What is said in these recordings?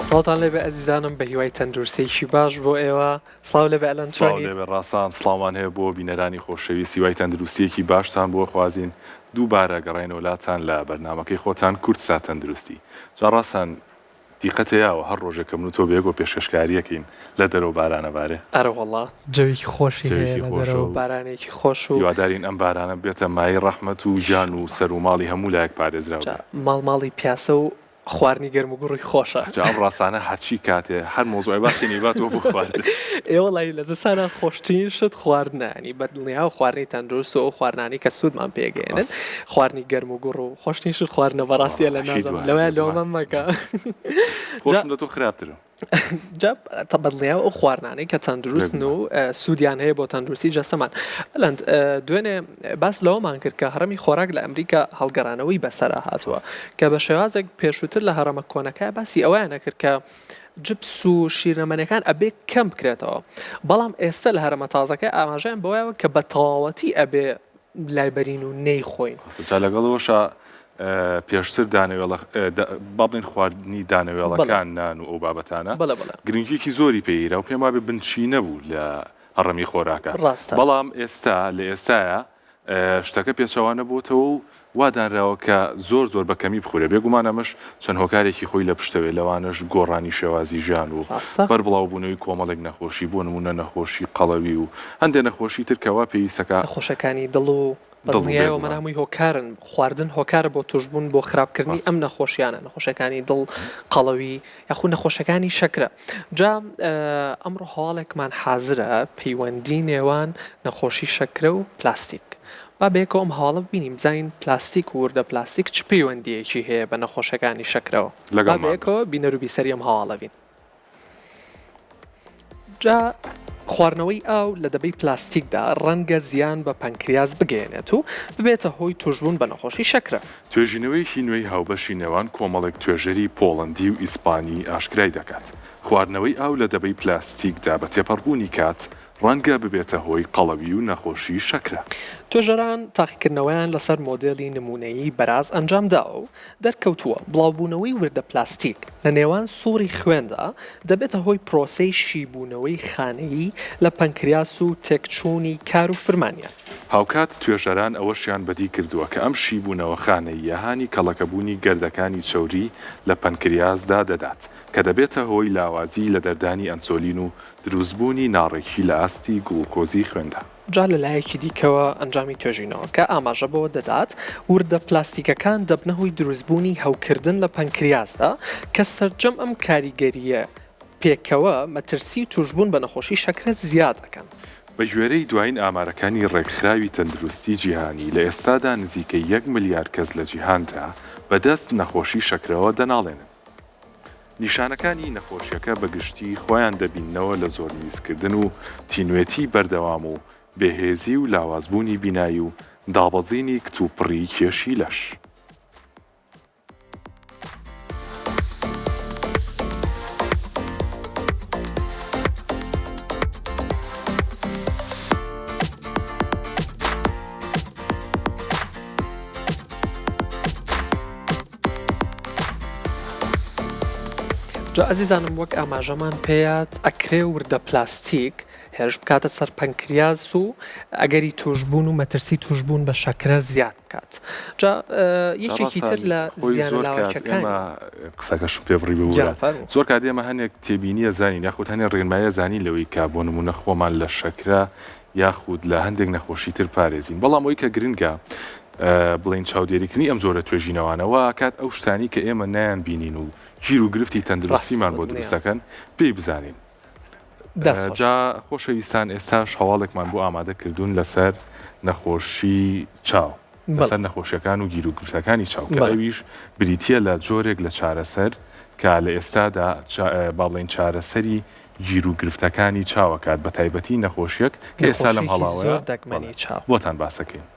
سڵاوتان لێبێ ئەزیزانم بە هیوای تەندروستیەکی باش بۆ ئێوە سڵاو لێبێ ئەلەند سڵاو چۆنیت؟ لێبێ ڕاسان سڵاومان هەیە بۆ بینەرانی خۆشەویست هیوای تەندروستیەکی باشتان بۆ خوازین دووبارە گەڕێنەوە لاتان لە بەرنامەکەی خۆتان کوردسات تەندروستی جا ڕاسان دیقەتە یاوە هەر ڕۆژێک کە من و تۆ بەیەکەوە پێشکەشکاریەکەین لە دەرەوە بارانە بارێ. ئەرەوەڵا جەوێکی خۆشی هەیە جەوێکی لە خۆشە دەرەوە و بارانێکی خۆش و. هیوادارین ئەم بارانە ببێتە مایەی ڕەحمەت و گیان و سەر و ماڵی هەموو لایەک پارێزراو جا بێ. ماڵ ماڵی پیاسە و خواردنی گەرم و گوڕی خۆشە. جا ئەم ڕاسانە هەرچی کاتێ هەر مەوزوعێ باسی نەیباتەوە بۆ خواردن. ئێ وەڵایی لە زستانا خۆشترین شت خواردنە یانی بە دڵنیایەوە خواردنی تەندروست و ئەو خواردنانەی کە سوودمان پێ گەیەنن ڕاستە. خواردنی گەرم و گوڕ و خۆشترین شت خواردنە بەڕاستی وەڵا ئەلە ئەکید نازانم وایە لەوەیە بێگومان. لۆمەم مەکە جا خۆشم لە تۆ خراپترە. جا بەدڵنیایەوە ئەو خواردنانەی کە تەندروستن بێگومان. و سوودیان هەیە بۆ تەندروستی جەستەمان. ئەلەند دوێنێ باس لەوەمان کرد کە هەڕەمی خۆراک لە ئەمریکا هەڵگەڕانەوەی بەسەرا هاتووە ڕاست. کە بە شێوازێک پێشووتر لە هەڕەمە کۆنەکە باسی ئەوەیان ئەکرد کە جپس و شیرنەمەنیەکان ئەبێ کەم بکرێتەوە بەڵام ئێستا لە هەرەمە تازەکە ئاماژەیان بەوەیەوە کە بە تەواوەتی ئەبێ لایبەرین و نەیخۆین. ڕاستە جا لەگەڵ ئەوەشا پێشتر دانەوێڵە با بڵێین خواردنی دانەوێڵەکان نان و ئەو بابەتانە بەڵێ بەڵێ. گرنگیەکی زۆری پێ ئیرا و پێم وابێ بنچینە بوو لە هەڕەمی خۆراکە ڕاستە. بەڵام ئێستا لە ئێستایا شتەکە پێچەوانە بۆتەوە و وا دانراوە کە زۆر زۆر بە کەمی بخورێ بێگومان ئەمەش چەند هۆکارێکی خۆی لە پشتەوەیە لەوانەش گۆڕانی شێوازی ژیان و ڕاستە. بەربڵاوبوونەوەی کۆمەڵێک نەخۆشی بۆ نموونە نەخۆشی قەڵەوی و هەندێ نەخۆشی تر کە وا پێویستەکا نەخۆشەکانی دڵ و دڵ و بەدڵنیایەوە بێگومان. مەنە هەمووی هۆکارن، خواردن هۆکارە بۆ توشبوون بۆ خراپکردنی ڕاستە. ئەم نەخۆشیانە، نەخۆشیەکانی دڵ، قەڵەوی یاخود نەخۆشیەکانی شەکرە. جا ئەمڕۆ هەواڵێکمان حازرە پەیوەندی نێوان نەخۆشی شەکرە و پلاستیک. با بەیەکەوە ئەم هەواڵە ببینین بزانین پلاستیک و وردە پلاستیک چ پەیوەندییەکی هەیە بە نەخۆشیەکانی شەکرەوە. با لەگەڵمان بن. بەیەکەوە بینەر و بیسەری ئەم هەواڵە بین. جا خواردنەوەی ئاو لە دەبەی پلاستیکدا ڕەنگە زیان بە پەنکریاس بگەیەنێت و ببێتە هۆی تووشبوون بە نەخۆشی شەکرە. توێژینەوەیەکی نوێی هاوبەشی نێوان کۆمەڵێک توێژەری پۆڵەندی و ئیسپانی ئاشکرای دەکات، خواردنەوەی ئاو لە دەبەی پلاستیکدا بە تێپەڕبوونی کات ڕەنگە ببێتە هۆی قەڵەوی و نەخۆشی شەکرە. توێژەران تاقیکردنەوەیان لەسەر مۆدێلی نموونەیی بەراز ئەنجامداوە و دەرکەوتووە بڵاوبوونەوەی وردە پلاستیک لە نێوان سوڕی خوێندا دەبێتە هۆی پرۆسەی شیبوونەوەی خانەیی لە پەنکریاس و تێکچوونی کار و فرمانیان. هاوکات توێژەران ئەوەشیان بەدی کردووە کە ئەم شیبوونەوە خانەییە هانی کەڵەکەبوونی گەردەکانی چەوری لە پەنکریاسدا دەدات کە دەبێتە هۆی لاوازی لە دەردانی ئەنسۆلین و دروستبوونی ناڕێکی لە ئاستی گڵوکۆزی خوێندا. جا لە لایەکی دیکەوە ئەنجامی توێژینەوەکە ئاماژە بەوە دەدات، وردە پلاستیکەکان دەبنە هۆی دروستبوونی هەوکردن لە پەنکریاسدا، کە سەرجەم ئەم کاریگەرییە پێکەوە مەترسی تووشبوون بە نەخۆشی شەکرە زیاد ئەکەن. بەگوێرەی دوایین ئامارەکانی ڕێکخراوی تەندروستی جیهانی، لە ئێستادا نزیکەی یەک ملیار کەس لە جیهاندا بەدەست نەخۆشی شەکرەوە دەناڵێنن. نیشانەکانی نەخۆشیەکە بە گشتی خۆیان دەبیننەوە لە زۆر میزکردن و تینوێتی بەردەوام و بێهێزی و لاوازبوونی بینایی و دابەزینی کتوپڕی کێشی لەش. جا ئەزیزانم وەک ئاماژەمان پێیات ئەکرێ وردە پلاستیک هێرش بکاتە سەر پەنکریاس و ئەگەری توشبوون و مەترسی توشبوون بە شەکرە زیاد بکات جا یەکێکی تر لە زیانە لاوەکیەکانی قسەکەشم پێ بڕی ببورە زۆر کات ئێمە هەنێک تێبینیە زانین یاخود هەنێک ڕێنمایە زانین لەوەی کە بۆ نمونە خۆمان لە شەکرە یاخود لە هەندێک نەخۆشی تر پارێزین بەڵام ئەوی کە گرنگە بڵێین چاودێریکردنی ئەم جۆرە توێژینەوانە وا ئەکات ئەو شتانەی کە ئێمە نایان بینین و گیر و گرفتی تەندروستیمان بۆ دروست ئەکەن پێی بزانین. جا خۆشەویستان ئێستاش هەواڵێکمان بۆ ئامادە کردوون لەسەر نەخۆشی چاو لەسەر نەخۆشیەکان و گیروگرفتەکانی چاو کە ئەویش بریتییە لە جۆرێک لە چارەسەر کە لە ئێستادا با بڵێین چارەسەری گیروگرفتەکانی چاو ئەکات بەتایبەتی نەخۆشیەک کە ئێستا لەم نەخۆشیەکی هەڵاوەیە زۆر دەگمەنی چاو. بۆتان باسەکەین.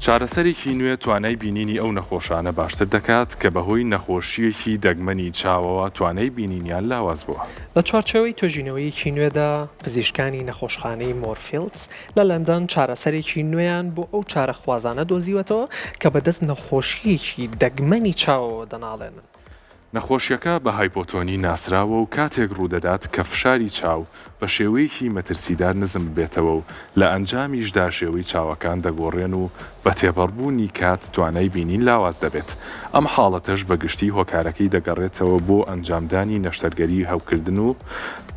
چارەسەرێکی نوێ توانای بینینی ئەو نەخۆشانە باشتر دەکات کە بەهۆی نەخۆشییەکی دەگمەنی چاوەوە توانای بینینیان لاواز بووە. لە چوارچێوەی توێژینەوەیەکی نوێدا، پزیشکانی نەخۆشخانەی مۆرفیڵدز لە لەندەن چارەسەرێکی نوێیان بۆ ئەو چارەخوازانە دۆزیوەتەوە کە بەدەست نەخۆشییەکی دەگمەنی چاوەوە دەناڵێنن. نەخۆشیەکە بە هایپۆتۆنی ناسراوە و کاتێک ڕوودەدات کە فشاری چاو بە شێوەیەکی مەترسیدار نزم ببێتەوە و لە ئەنجامیشدا شێوەی چاوەکان دەگۆڕێن و بە تێپەڕبوونی کات توانای بینین لاواز دەبێت، ئەم حاڵەتەش بە گشتی هۆکارەکەی دەگەڕێتەوە بۆ ئەنجامدانی نەشتەرگەری هەوکردن و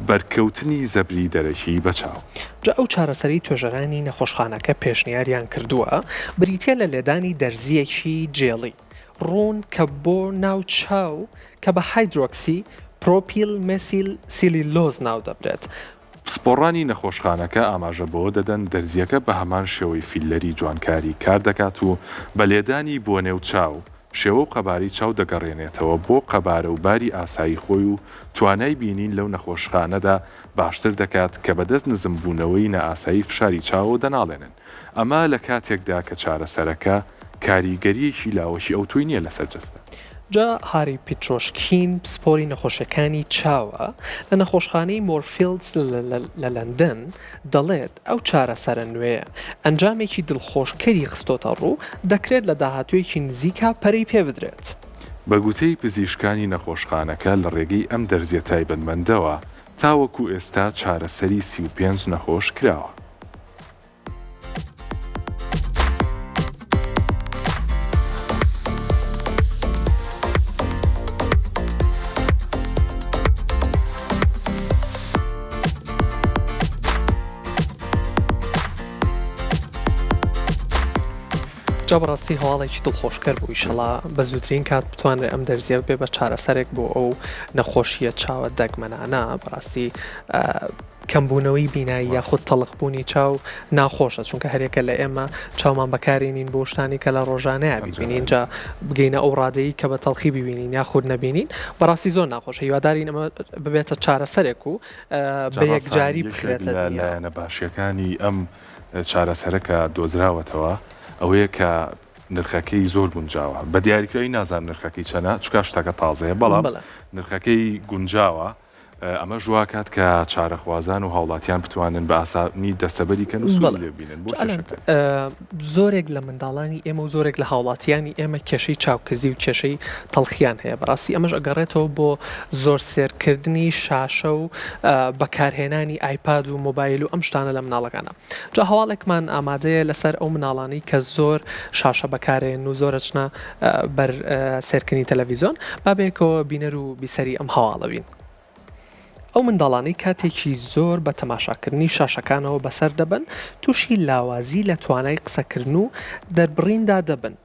بەرکەوتنی زەبری دەرەکی بە چاو. جا ئەو چارەسەرەی توێژەرانی نەخۆشخانەکە پێشنیاریان کردووە بریتییە لە لێدانی دەرزییەکی جێڵی ڕوون کە بۆ ناو چاو کە بە هایدرۆکسی پرۆپیل مێسیل سیلیلۆز ناودەبرێت. پسپۆڕانی نەخۆشخانەکە ئاماژە بەوە دەدەن دەرزییەکە بە هەمان شێوەی فیلەری جوانکاری کار دەکات و بە لێدانی بۆ نێو چاو، شێوە و قەبارەی چاو دەگەڕێنێتەوە بۆ قەبارە و باری ئاسایی خۆی و توانای بینین لەو نەخۆشخانەدا باشتر دەکات کە بەدەست نزمبوونەوەی نائاسایی فشاری چاوەوە دەناڵێنن. ئەمە لە کاتێکدا کە چارەسەرەکە کاریگەرییەکی لاوەکی ئەوتۆی نییە لەسەر جەستە. جا هاری پیترۆشکین پسپۆری نەخۆشیەکانی چاوە لە نەخۆشخانەی مۆرفیڵدز لە لەندەن دەڵێت، ئەو چارەسەرە نوێیە ئەنجامێکی دڵخۆشکەری خستۆتە ڕوو، دەکرێت لە داهاتوویەکی نزیکا پەرەی پێبدرێت. بە گوتەی پزیشکانی نەخۆشخانەکە لە ڕێگەی ئەم دەرزیە تایبەتمەندەوە تاوەکو ئێستا چارەسەری 35 نەخۆش کراوە. جا بەڕاستی هەواڵێکی دڵخۆشکەر بوو ئیشەڵا بە زووترین کات بتوانرێت ئەم دەرزیە بێ بە چارەسەرێک بۆ ئەو نەخۆشیە چاوە دەگمەنانە بەڕاستی کەمبوونەوەی بینایی یاخود تەڵخبوونی چاو ناخۆشە چونکە هەرێکە لە ئێمە چاومان بەکارێنین بۆ شتانی کە لە ڕۆژانەیە ببینین جا بگەینە ئەو ڕادەی کە بە تەڵخی ببینین یاخود نەبینین بەڕاستی زۆر ناخۆشە هیوادارین ئەمە ببێتە چارەسەرێک و بە یەکجاری بخرێتە لایەنە باشیەکانی ئەم چارەسەرە کە دۆزراوەتەوە ئەوەیە کە نرخەکەی زۆر گونجاوە بە دیاریکراوی نازانم نرخەکەی چەنە چکا شتەکە تازەیە بەڵام نرخەکەی گونجاوە ئەمەش واکات کە چارەخوازان و هاوڵاتیان بتوانن بە ئاسانی دەستەبەری کەن و سوودی لێ ببینن بۆ کێشەکە. زۆرێک لە منداڵانی ئێمە و زۆرێک لە هاوڵاتیانی ئێمە کێشەی چاوکزی و کێشەی تەڵخیان هەیە بەڕاستی ئەمەش ئەگەڕێتەوە بۆ زۆر سێرکردنی شاشە و بەکارهێنانی ئایپاد و مۆبایل و ئەم شتانە لە مناڵەکانە جا هەواڵێکمان ئامادەیە لەسەر ئەو مناڵانەی کە زۆر شاشە بەکارێن و زۆر ئەچنە بەر سێرکردنی تەلەڤیزۆن با بەیەکەوە بینەر و بیسەری ئەم هەواڵە بین. ئەو منداڵانەی کاتێکی زۆر بە تەماشاکردنی شاشەکانەوە بەسەر دەبەن تووشی لاوازی لە توانای قسەکردن و دەربڕیندا دەبن.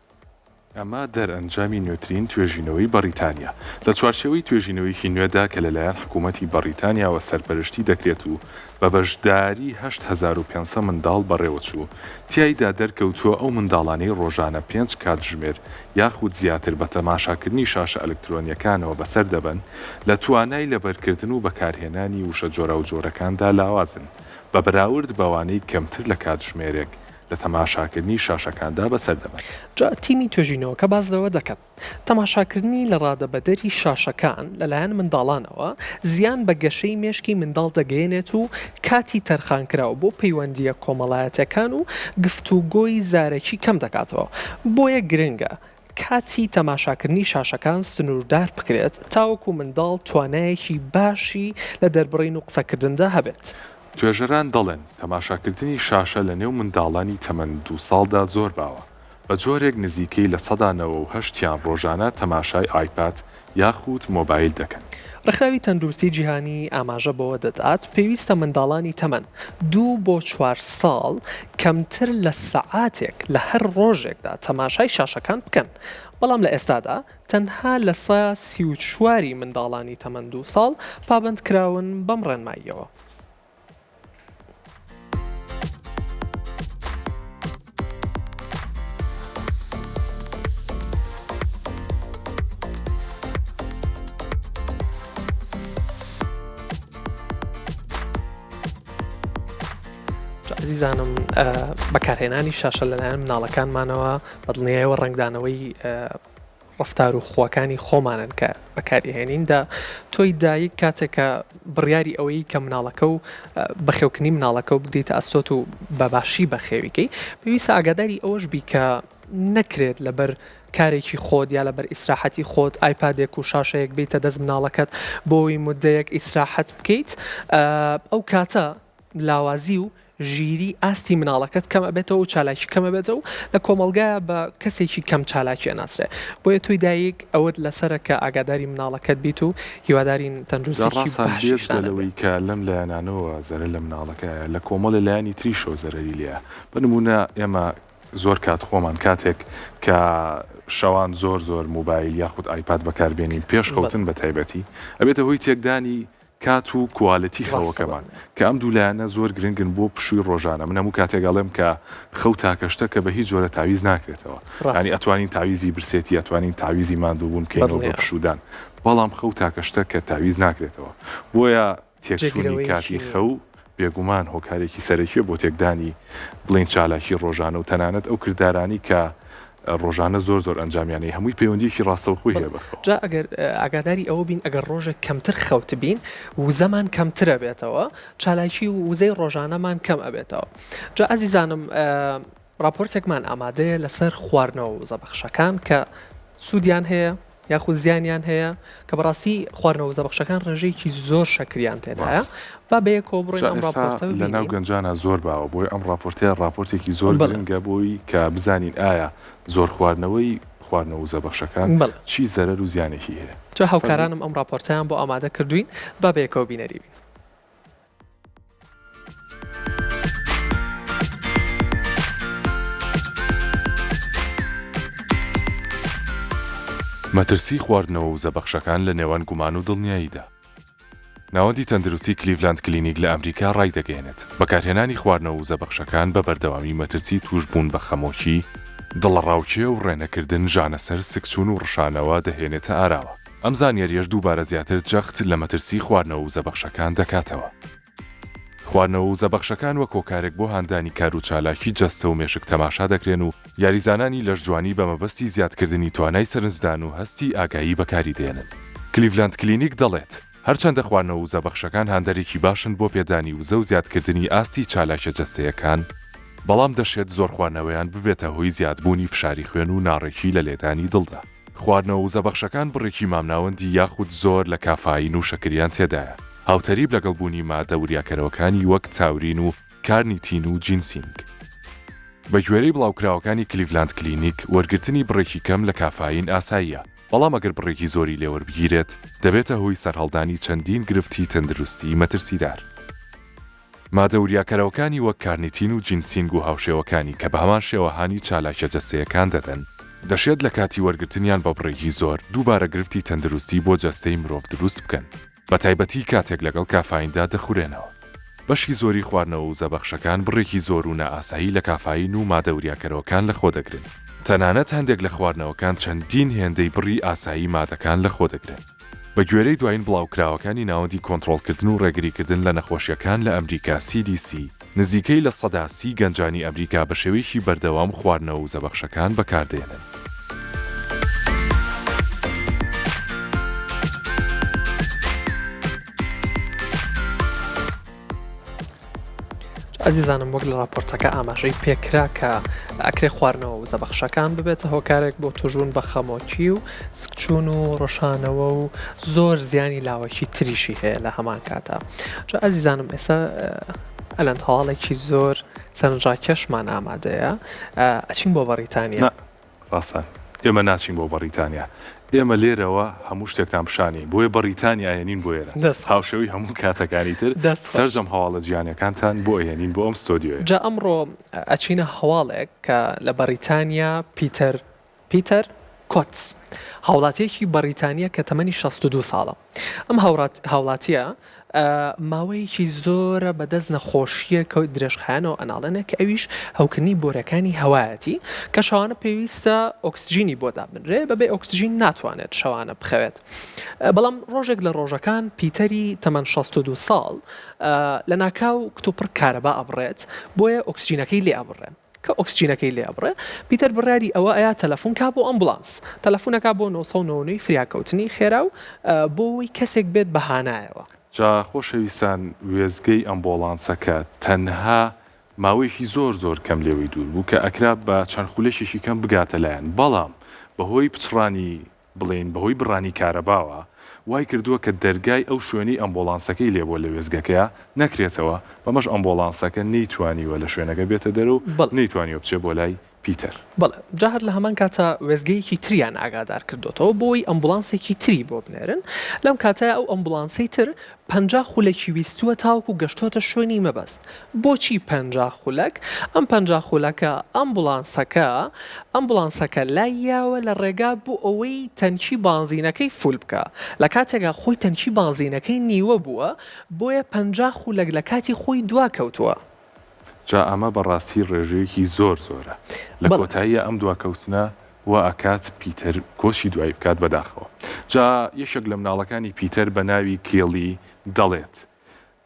ئەمە دەرئەنجامی نوێترین توێژینەوەی بەڕیتانیا لە چوارچێوەی توێژینەوەیەکی نوێدا کە لەلایەن حکوومەتی بەڕیتانیاوە سەرپەرشتی دەکرێت و بە بەشداری 8500 منداڵ بەڕێوەچوو، تیایدا دەرکەوتووە ئەو منداڵانەی ڕۆژانە پێنج کاتژمێر یاخود زیاتر بە تەماشاکردنی شاشە ئەلکترۆنییەکانەوە بەسەر دەبەن، لە توانای لەبەرکردن و بەکارهێنانی وشە جۆراوجۆرەکاندا لاوازن، بە بەراورد بەوانەی کەمتر لە کاتژمێرێک لە تەماشاکردنی شاشەکاندا بەسەر دەبەن. جا تیمی توێژینەوەکە باس لەوە دەکەن، تەماشاکردنی لەڕادەبەدەری شاشەکان لەلایەن منداڵانەوە زیان بە گەشەی مێشکی منداڵ دەگەیەنێت و کاتی تەرخانکراو بۆ پەیوەندییە کۆمەڵایەتیەکان و گفتوگۆی زارەکی کەمدەکاتەوە، بۆیە گرنگە کاتی تەماشاکردنی شاشەکان سنووردار بکرێت تاوەکو منداڵ توانایەکی باشی لە دەربڕین و قسەکردندا هەبێت. توێژەران دەڵێن، تەماشاکردنی شاشە لەنێو منداڵانی تەمەن دوو ساڵدا زۆر باوە، بە جۆرێک نزیکەی 98% یان ڕۆژانە تەماشای ئایپاد یاخود مۆبایل دەکەن. ڕێکخراوی تەندروستی جیهانی ئاماژە بەوە دەدات، پێویستە منداڵانی تەمەن دوو بۆ چوار ساڵ کەمتر لە سەعاتێک لە هەر ڕۆژێکدا تەماشای شاشەکان بکەن، بەڵام لە ئێستادا تەنها 34% ی منداڵانی تەمەن دوو ساڵ پابەندکراون بەم ڕێنماییەوە. ئازیزانم بەکارهێنانی شاشە لەلایەن مناڵەکانمانەوە بەدڵنیایەوە ڕەنگدانەوەی ڕەفتار و خووەکانی خۆمانن کە بەکاری هێنین دا تۆی دایک کاتێک کە بڕیاری ئەوەی کە مناڵەکە و بەخێوکردنی مناڵەکە و بگریتە ئەستۆت و بە باشی بەخێویکەی پێویستە ئاگاداری ئەوەش بی کە نەکرێت لەبەر کارێکی خۆت یا لەبەر ئیسراحەتی خۆت ئایپادێک و شاشەیەک بیتە دەست مناڵەکەت بۆی مدەیەک ئیسراحەت بکەیت ئەو کاتە لاوازی و ژیری ئاستی مناڵەکەت کەم ئەبێتەوە و چالاکی کەم ئەبێتەوە و لە کۆمەڵگایا بە کەسێکی کەم چالاکی ئەناسرێ بۆیە تۆی دایک ئەوەت لەسەرە کە ئاگاداری مناڵەکەت بیت و هیوادارین جا تەندروستێکی ڕاسان بێجگە باشیشتان هەبێ. لەوەی کە لەم لایەنانەوە زەرەر لە مناڵەکەیە لە کۆمەڵێ لایەنی تریشەوە زەرەری لێیە بە نموونە ئێمە زۆر کات خۆمان کاتێک کە شەوان زۆر زۆر موبایل یاخود ئایپاد بەکار بێنین پێش بەڵێ. خەوتن بە تایبەتی ئەبێتە هۆی تێکدانی کات و quality ڕاستە خەوەکەمان بەڵێ. کە ئەم دوو لایەنە زۆر گرنگن بۆ پشووی ڕۆژانە من هەموو کاتێک ئەڵێم کە خەو تاکە شتە کە بە هیچ جۆرە تاویز ناکرێتەوە یانی ڕاستە. ئەتوانین تاویزی برسێتی ئەتوانین تاویزی ماندووبوون بکەینەوە بە بەدڵنیام. پشوودان بەڵام خەو تاکە شتە کە تاویز ناکرێتەوە بۆیە تێکچوونی جێگرەوەیەکی کاتی نییە. خەو بێگومان هۆکارێکی سەرەکیە بۆ تێکدانی بڵێین چالاکی ڕۆژانە و تەنانەت ئەو کردارانەی کە ڕۆژانە زۆر زۆر ئەنجامیانەی هەمووی پەیوەندیەکی ڕاستەوخۆی بەڵێ هەیە بە خەوە. جا ئەگەر ئاگاداری ئەوە بین ئەگەر ڕۆژێک کەمتر خەوتبین وزەمان کەمتر ئەبێتەوە چالاکی و وزەی ڕۆژانەمان کەم ئەبێتەوە جا ئازیزانم ڕاپۆرتێکمان ئامادەیە لەسەر خواردنەوە وزەبەخشەکان کە سوودیان هەیە یاخود زیانیان هەیە کە بەڕاستی خواردنەوە وزەبەخشەکان ڕێژەیەکی زۆر شەکریان تێدایە ڕاست. با بەیەکەوە بڕۆین جا ئەم ئێستا ڕاپۆرتە لە ناو ببینین. گەنجانا زۆر باوە بۆیە ئەم ڕاپۆرتەیە ڕاپۆرتێکی زۆر بەڵێ. گرنگە بۆی کە بزانین ئایا زۆر خواردنەوەی خواردنەوە وزەبەخشەکان بەڵێ. چی زەرەر و زیانێکی هەیە. جا فەرموو. هاوکارانم ئەم ڕاپۆرتەیان بۆ ئامادە کردووین با بەیەکەوە بینەری بین. مەترسی خواردنەوە وزەبەخشەکان لە نێوان گومان و دڵنیاییدا. ناوەندی تەندروستی کلیڤلاند کلینیک لە ئەمریکا ڕایدەگەیەنێت، بەکارهێنانی خواردنەوە وزەبەخشەکان بە بەردەوامی مەترسی تووشبوون بە خەمۆکی، دڵەڕاوکێ و ڕێنەکردن، ژانەسەر، سکچوون و ڕشانەوە دەهێنێتە ئاراوە. ئەم زانیارییەش دووبارە زیاتر جەخت لە مەترسی خواردنەوە وزەبەخشەکان دەکاتەوە. خواردنەوە وزەبەخشەکان وەک هۆکارێک بۆ هاندانی کار و چالاکی جەستە و مێشک تەماشا دەکرێن و یاریزانانی لەشجوانی بە مەبەستی زیادکردنی توانای سەرنجدان و هەستی ئاگایی بەکاری دێنن. کلیڤلاند کلینیک دەڵێت، هەرچەندە خواردنەوە وزەبەخشەکان هاندەرێکی باشن بۆ پێدانی وزە و زیادکردنی ئاستی چالاکیە جەستەیەکان، بەڵام دەشێت زۆر خواردنەوەیان ببێتە هۆی زیادبوونی فشاری خوێن و ناڕێکی لە لێدانی دڵدا. خواردنەوە وزەبەخشەکان بڕێکی مامناوەندی یاخود زۆر لە کافایین و شەکریان تێدایە، هاوتەریب لەگەڵ بوونی مادە وریاکەرەوەکانی وەک تاورین و کارنیتین و جینسینگ. بەگوێرەی بڵاوکراوەکانی کلیڤلاند کلینیک، وەرگرتنی بڕێکی کەم لە کافایین ئاساییە، بەڵام ئەگەر بڕێکی زۆری لێوەربگیرێت، دەبێتە هۆی سەرهەڵدانی چەندین گرفتی تەندروستی مەترسیدار. مادە وریاکەرەوەکانی وەک کارنیتین و جینسینگ و هاوشێوەکانی کە بەهەمان شێوە هانی چالاکیە جەستەیەکان دەدەن، دەشێت لە کاتی وەرگرتنیان بە بڕێکی زۆر دووبارە گرفتی تەندروستی بۆ جەستەی مرۆڤ دروست بکەن، بەتایبەتی کاتێک لەگەڵ کافایندا دەخورێنەوە. بەشی زۆری خواردنەوە وزەبەخشەکان بڕێکی زۆر و نائاسایی لە کافاین و مادە وریاکەرەوەکان لەخۆدەگرن، تەنانەت هەندێک لە خواردنەوەکان چەندین هێندەی بڕی ئاسایی مادەکان لەخۆدەگرن. بە گوێرەی دوایین بڵاوکراوەکانی ناوەندی کۆنتڕۆڵکردن و ڕێگریکردن لە نەخۆشییەکان لە ئەمریکا، CDC، نزیکەی 30% گەنجانی ئەمریکا بە شێوەیەکی بەردەوام خواردنەوە وزەبەخشەکان بەکاردێنن. ئەزیزانم وەک لە راپۆرتەکە ئاماژەی پێکرا کە ئەکرێ خواردنەوە وزەبەخشەکان ببێتە هۆکارێک بۆ توشبوون بە خەمۆکی و سکچوون و ڕشانەوە و زۆر زیانی لاوەکی تریشی هەیە لە هەمان کاتا جا ئەزیزانم ئێستا ئەلەند هەواڵێکی زۆر سەرنجڕاکێشمان ئامادەیە ئەچین بۆ بەڕیتانیا. ڕاستە ئێمە ناچین بۆ بەڕیتانیا ئێمە لێرەوە هەموو شتێکتان پیشانین بۆیە بەڕیتانیا ئەهێنین بۆ ئێرە دەست خۆش. هاوشێوەی هەموو کاتەکانی تر دەست خۆش. سەرجەم هەواڵە جیهانیەکانتان بۆ ئەهێنین بۆ ئەم ستۆدیۆیە. جا ئەمڕۆ ئەچینە هەواڵێک کە لە بەڕیتانیا پیتەر پیتەر کۆتس هاوڵاتیەکی بەڕیتانیە کە تەمەنی 62 ساڵە ئەم هاوڵاتیە ماوەیەکی زۆرە بەدەست نەخۆشییەکە درێژخایەنەوە ئەناڵێنێ کە ئەویش هەوکردنی بۆرەکانی هەوایەتی کە شەوانە پێویستە ئۆکسجینی بۆ دابنرێ بەبێ ئۆکسجین ناتوانێت شەوانە بخەوێت بەڵام ڕۆژێک لە ڕۆژەکان پیتەری تەمەن 62 ساڵ لە ناکاو کتوپڕ کارەبا ئەبڕێت بۆیە ئۆکسجینەکەی لێ ئەبڕێ کە ئۆکسجینەکەی لێ ئەبڕێ پیتەر بڕیاری ئەوە ئەیا تەلەفون کا بۆ ئەمبوڵانس تەلەفون ئەکا بۆ 999 فریاکەوتنی خێرا و بۆ وەی کەسێک بێت بە هانایەوە. جا خۆشەویستان وێستگەی ئەمبۆڵانسەکە تەنها ماوەیەکی زۆر زۆر کەم لێوەی دوور بوو کە ئەکرا بە چەند خولەکێکی کەم بگاتە لایان بەڵام. بەهۆی پچڕانی بڵێین بەهۆی بڕانی کارەباوە وای کردووە کە دەرگای ئەو شوێنەی ئەمبۆڵانسەکەی لێبووە لە وێستگەکەیا نەکرێتەوە، بەمەش ئەمبۆڵانسەکە نەیتوانیوە لە شوێنەکە بێتە دەرە و بەڵێ. نەیتوانیوە بچێ بۆ لای پیتەر. بەڵێ، جا هەر لە هەمان کاتا وێستگەیەکی تریان ئاگادار کردۆتەوە بۆی ئەمبوڵانسێکی تری بۆ بنێرن، لەم کاتەیا ئەو ئەمبوڵانسەی تر 50 خولەکی ویستووە تاوەکو گەشتۆتە شوێنی مەبەست. بۆچی 50 خولەک؟ ئەم 50 خولەکە ئەمبوڵانسەکە ئەمبوڵانسەکە لای یاوە لە ڕێگا بۆ ئەوەی تەنکی بانزینەکەی full بکا، لە کاتێکا خۆی تەنکی بانزینەکەی نیوە بووە، بۆیە 50 خولەک لە کاتی خۆی دوا کەوتووە. جا ئەمە بەڕاستی ڕێژەیەکی زۆر زۆرە. لە بەڵێ. کۆتاییا ئەم دواکەوتنە وا ئەکات پیتەر کۆچی دوایی بکات بەداخەوە. جا یەکێک لە مناڵەکانی پیتەر بە ناوی کێڵی دەڵێت،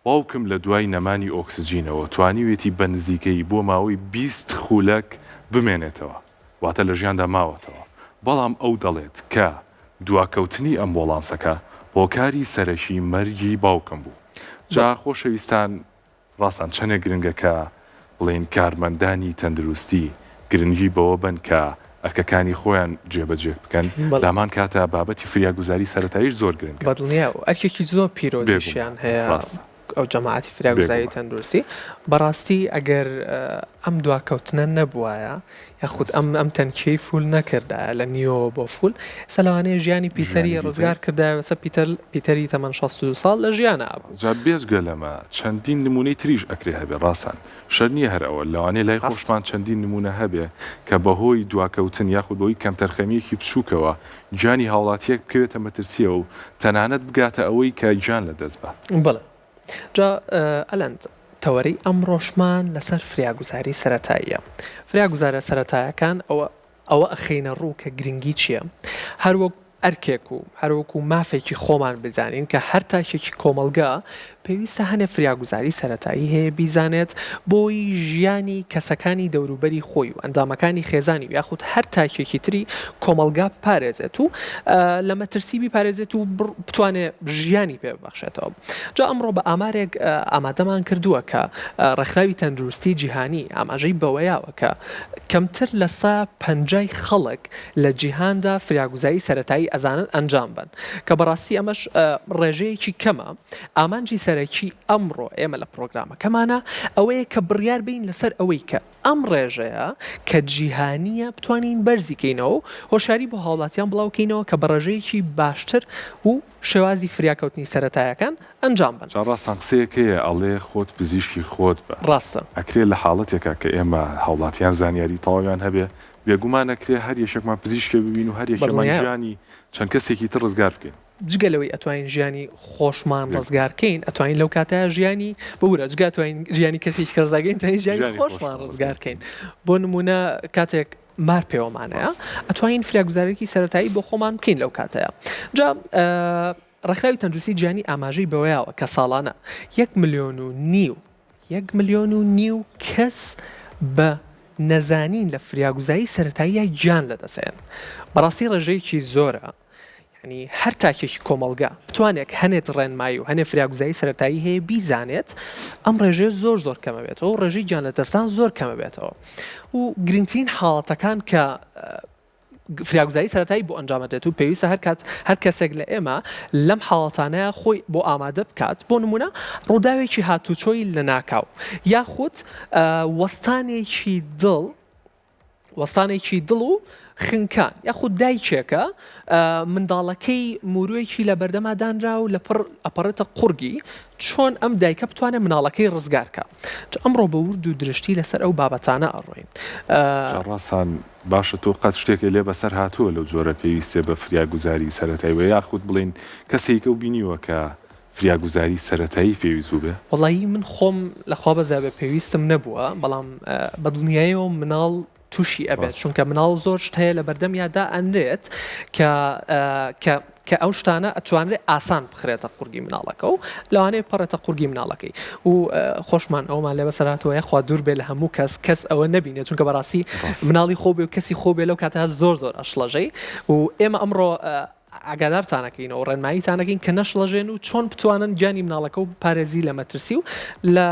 باوکم لە دوای نەمانی ئۆکسجینەوە توانیوێتی بە نزیکەیی بۆ ماوەی 20 خولەک بمێنێتەوە، واتە لە ژیاندا ماوەتەوە، بەڵام ئەو دەڵێت کە دواکەوتنی ئەمبۆڵانسەکە هۆکاری سەرەکی مەرگی باوکم بوو. جا بەڵێ. خۆشەویستان ڕاستان چەنێک گرنگە کە بڵێین کارمەندانی تەندروستی گرنگی بەوە بەن کە ئەرکەکانی خۆیان جێبەجێ بکەن، بەڵێ. لامان کاتە بابەتی فریاگوزاری سەرەتاییش زۆر گرنگە. بەدڵنیایەوە ئەرکێکی زۆر بێگومان پیرۆزیشیان هەیە ڕاستە. ئەو جەماعەتی فریاگوزاری بێگومان. تەندروستی. بەڕاستی ئەگەر ئەم دواکەوتنە نەبوایە یاخود ئەم ئەم تەنکیەی full نەکردایە لە نیوەوە بۆ full ئێستا لەوانەیە ژیانی پیتەری ژیانی پیتەر. ڕزگار کردایە و ئێستا پیتەر پیتەری تەمەن 62 ساڵ لە ژیانا ئەبوو. جا بێجگە لەمە چەندین نموونەی تریش ئەکرێ هەبێ ڕاسان شەرت نییە هەر ئەوە لەوانەیە لای ڕاستە. خۆشمان چەندین نموونە هەبێ کە بەهۆی دواکەوتن یاخود بەهۆی کەمتەرخەمییەکی بچووکەوە گیانی هاوڵاتییەک بکەوێتە مەترسییەوە و تەنانەت بگاتە ئەوەی کە گیان لەدەست با. بەڵێ. جا ئەلەند تەوەرەی ئەمڕۆشمان لەسەر فریاگوزاری سەرەتاییە. فریاگوزارە سەرەتایەکان ئەوە ئەوە ئەخەینە ڕوو کە گرنگی چییە؟ هەر وەک ئەرکێک و هەر وەکوو مافێکی خۆمان بزانین کە هەر تاکێکی کۆمەڵگا پێویستە هەنێ فریاگوزاری سەرەتایی هەیە بیزانێت بۆی ژیانی کەسەکانی دەوروبەری خۆی و ئەندامەکانی خێزانی و یاخود هەر تاکێکی تری کۆمەڵگا بپارێزێت و لە مەترسی بیپارێزێت و بتوانێ ژیانی پێ ببەخشێتەوە. جا ئەمڕۆ بە ئامارێک ئامادەمان کردووە کە ڕێکخراوی تەندروستی جیهانی ئاماژەی بەوەیاوە کە کەمتر لە سا پەنجای خەڵک لە جیهاندا فریاگوزاری سەرەتایی ئەزانن ئەنجام بەن کە بەڕاستی ئەمەش ڕێژەیەکی کەمە ئامانجی سەرەکی ئەمڕۆ ئێمە لە پڕۆگرامەکەمانە ئەوەیە کە بڕیار بین لەسەر ئەوەی کە ئەم ڕێژەیە کە جیهانییە بتوانین بەرزی کەینەوە و هۆشیاری بۆ هاوڵاتیان بڵاو کەینەوە کە بە ڕێژەیەکی باشتر و شێوازی فریاکەوتنی سەرەتایەکان ئەنجام بەن. جا ڕاستان قسەیەک هەیە ئەڵێ خۆت پزیشکی خۆت بە. ڕاستە. ئەکرێ لە حاڵەتێکا کە ئێمە هاوڵاتیان زانیاری تەواویان هەبێ، بێگومان ئەکرێ هەر یەکێکمان پزیشکێ ببین و هەر یەکێمان بەدڵنیایەوە. گیانی چەند کەسێکی تر ڕزگار بکەین. جگە لەوەی ئەتوانین ژیانی خۆشمان ڕزگار کەین ئەتوانین لەو کاتەیا ژیانی ببورە جگە ئەتوانین ژیانی کەسێکی کە ڕزگار کەین توانین ژیانی خۆشمان ڕزگار کەین بۆ نمونە کاتێک مار پێوەمانەیە ئەتوانین فریاگوزارێکی سەرەتایی بۆ خۆمان بکەین لەو کاتەیە جا ڕێکخراوی تەندروستی جیهانی ئاماژەی بەوەیاوە کە ساڵانە یەک ملیۆن و نیو یەک ملیۆن و نیو کەس بە نەزانین لە فریاگوزاری سەرەتاییە گیان لەدەستێن بەڕاستی ڕێژەیەکی زۆرە یانی هەر تاکێکی کۆمەڵگا بتوانێت هەنێت ڕێنمایی و هەنێ فریاگوزاری سەرەتایی هەیە بیزانێت ئەم ڕێژەیە زۆر زۆر کەمە بێتەوە و ڕێژەی گیان لەدەستدان زۆر کەمە بێتەوە و گرنگترین حاڵەتەکان کە فریاگوزاری سەرەتایی بۆ ئەنجامەدرێت و پێویستە هەر کات هەر کەسێک لە ئێمە لەم حاڵەتانەیە خۆی بۆ ئامادە بکات بۆ نمونە ڕووداوێکی هاتوچۆی لەناکاو یاخود وەستانێکی دڵ وەستانێکی دڵ و خنکان یاخود دایکێکە منداڵەکەی مورویەکی لە بەردەما دانرا و لەپڕ ئەپەڕێتە قوڕگی چۆن ئەم دایکە بتوانێت مناڵەکەی ڕزگار کا جا ئەمڕۆ بە ورد و درشتی لەسەر ئەو بابەتانە ئەڕۆین. جا ڕاسان باشە تۆ قەت شتێکت لێ بەسەر هاتووە لەو جۆرە پێویستێ بە فریاگوزاری سەرەتای وە یاخود بڵێین کەسێکەو بینیوە کە فریاگوزاری سەرەتایی پێویست بووبێ؟ وەڵایی من خۆم لە خوا بەزیابێ پێویستم نەبووە بەڵام بە دڵنیایەوە مناڵ تووشی ئەبێت ڕاستە. چونکە مناڵ زۆر شت هەیە لە بەردەمیا دائەنرێت کە کە کە ئەو شتانە ئەتوانرێ ئاسان بخرێتە قوڕگی مناڵەکە و لەوانەیە بپەڕێتە قوڕگی مناڵەکەی و خۆشمان ئەومان لێ بەسەر هاتووە یاخوا دوور بێ لە هەموو کەس کەس ئەوە نەبینێت چونکە بەڕاستی ڕاستە. مناڵی خۆ بێ و کەسی خۆ بێ لەو کاتە زۆر زۆر ئەشڵەژەی و ئێمە ئەمڕۆ ئاگادارتان ئەکەینەوە و ڕێنماییتان ئەکەین کە نەشڵەژێن و چۆن بتوانن گیانی مناڵەکە و بپارێزی لە مەترسی و لە.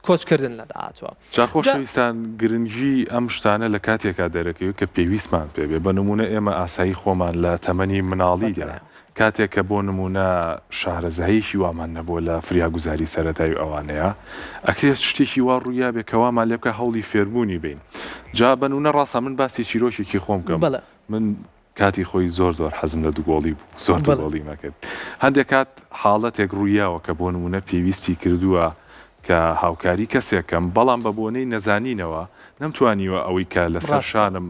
کۆچکردن لە داهاتووە. جا خۆشەویستان گرنگی ئەم شتانە لە کاتێکا دەرەکەوێت کە پێویستمان پێ بێ، بە نموونە ئێمە ئاسایی خۆمان لە تەمەنی مناڵیدا کاتێک کە بۆ نموونە شارەزاییەکی وامان نەبووە لە فریاگوزاری سەرەتایی و ئەوانەیە ئەکرێت شتێکی وا ڕوویابێ کە وامان لێ بکا هەوڵی فێربوونی بەین جا بە نموونە ڕاستە من باسی چیرۆکێکی خۆم بکەم من کاتی خۆی زۆر زۆر حەزم لە دوگۆڵی بوو زۆر دوگۆڵیم ئەکرد هەندێک کات حاڵەتێک ڕوویاوە کە بۆ نموونە پێویستی کردووە کە هاوکاری کەسێک کەم بەڵام بە بۆنەی نەزانینەوە نەمتوانیوە ئەوەی کە لەسەر شانم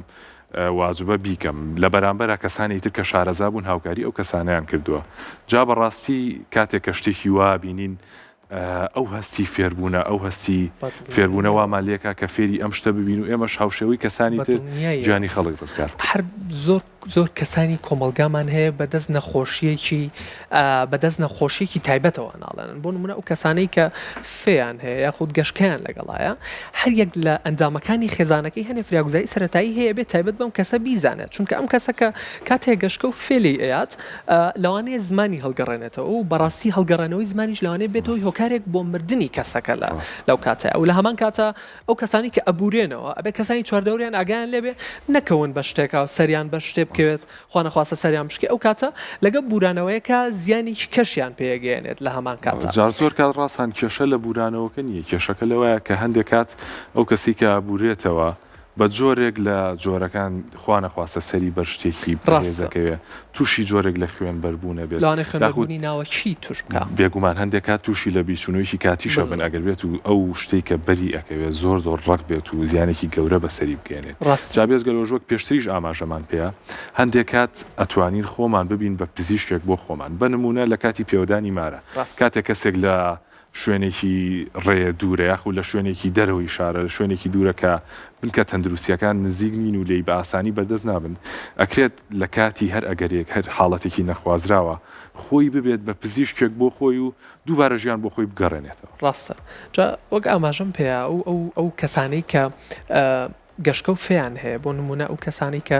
واجبە بیکەم لە بەرامبەرا کەسانی تر کە شارەزا بوون هاوکاری ئەو کەسانەیان کردووە جا بەڕاستی کاتێک کە شتێکی وا بینین ئەو هەستی فێربوونە، ئەو هەستی فێربوونە وامان لێکا کە فێری ئەم شتە ببین و ئێمەش هاوشێوەی کەسانی تر گیانی خەڵک ڕزگار بکەین. هەر زۆر زۆر کەسانی کۆمەڵگامان هەیە بەدەست نەخۆشییەکی بەدەست نەخۆشییەکی تایبەتەوە ناڵێنن، بۆ نموونە ئەو کەسانەی کە فێیان هەیە یاخود گەشکەیان لەگەڵایە، هەر یەک لە ئەندامەکانی خێزانەکەی هەنێ فریاگوزاری سەرەتایی هەیە بێ تایبەت بەم کەسە بیزانێت، چونکە ئەم کەسە کە کاتێ گەشکە و فێ لێی ئەیات لەوانەیە زمانی هەڵگەڕێنێتەوە و بەڕاستی هەڵگەڕێنەوەی زمانیش لەوانەیە بێتە هۆی هۆکارێک بۆ مردنی کەسەکە لە لەو کاتەیا و لە هەمان کاتا ئەو کەسانی کە ئەبورێنەوە ئەبێ کەسانی چواردەوریان ئاگایان لێبێ نەکەون بە شتێکا و سەریان بە شتێ بکەوێت خوا نەخواستە سەریان بشکێ ئەو کاتە لەگەڵ بورانەوەیەکا زیانێکی کەشیان پێ ئەگەیەنێت لە هەمان کاتا. جا زۆر کات ڕاستان کێشە لە بورانەوەکە نییە کێشەکە لەوەیە کە هەندێک کات ئەو کەسەی کە ئەبورێتەوە بە جۆرێک لە جۆرەکان خوا نەخواستە سەری بەر شتێکی بەهێز ڕاستە. ئەکەوێ تووشی جۆرێک لە خوێن بەربوون ئەبێت لەوانەیە یاخود خوێنبەربوونی ناوەکی تووش بکا. بێگومان هەندێک کات تووشی لەبیرچوونەوەیەکی کاتیش ئەبن بزە. ئەگەر بێت و ئەو شتەی کە بەری ئەکەوێ زۆر زۆر ڕەق بێت و زیانێکی گەورە بە سەری بگەیەنێت. ڕاستە. جا بێجگە لەوەش وەک پێشتریش ئاماژەمان پێیا هەندێک کات ئەتوانین خۆمان ببین بە پزیشکێک بۆ خۆمان بە نموونە لە کاتی پێوەدانی مارە ڕاستە. کاتێک کەسێک لە شوێنێکی ڕێ دوورە یاخود لە شوێنێکی دەرەوەی شارە لە شوێنێکی دوورە کە بنکە تەندروستیەکان نزیک نین و لێی بە ئاسانی بەردەست نابن ئەکرێت لە کاتی هەر ئەگەرێک هەر حاڵەتێکی نەخوازراوە خۆی ببێت بە پزیشکێک بۆ خۆی و دووبارە ژیان بۆ خۆی بگەڕێنێتەوە. ڕاستە جا وەک ئاماژەم پێیا ئەو ئەو ئەو کەسانەی کە گەشکە و فێیان هەیە، بۆ نموونە ئەو کەسانەی کە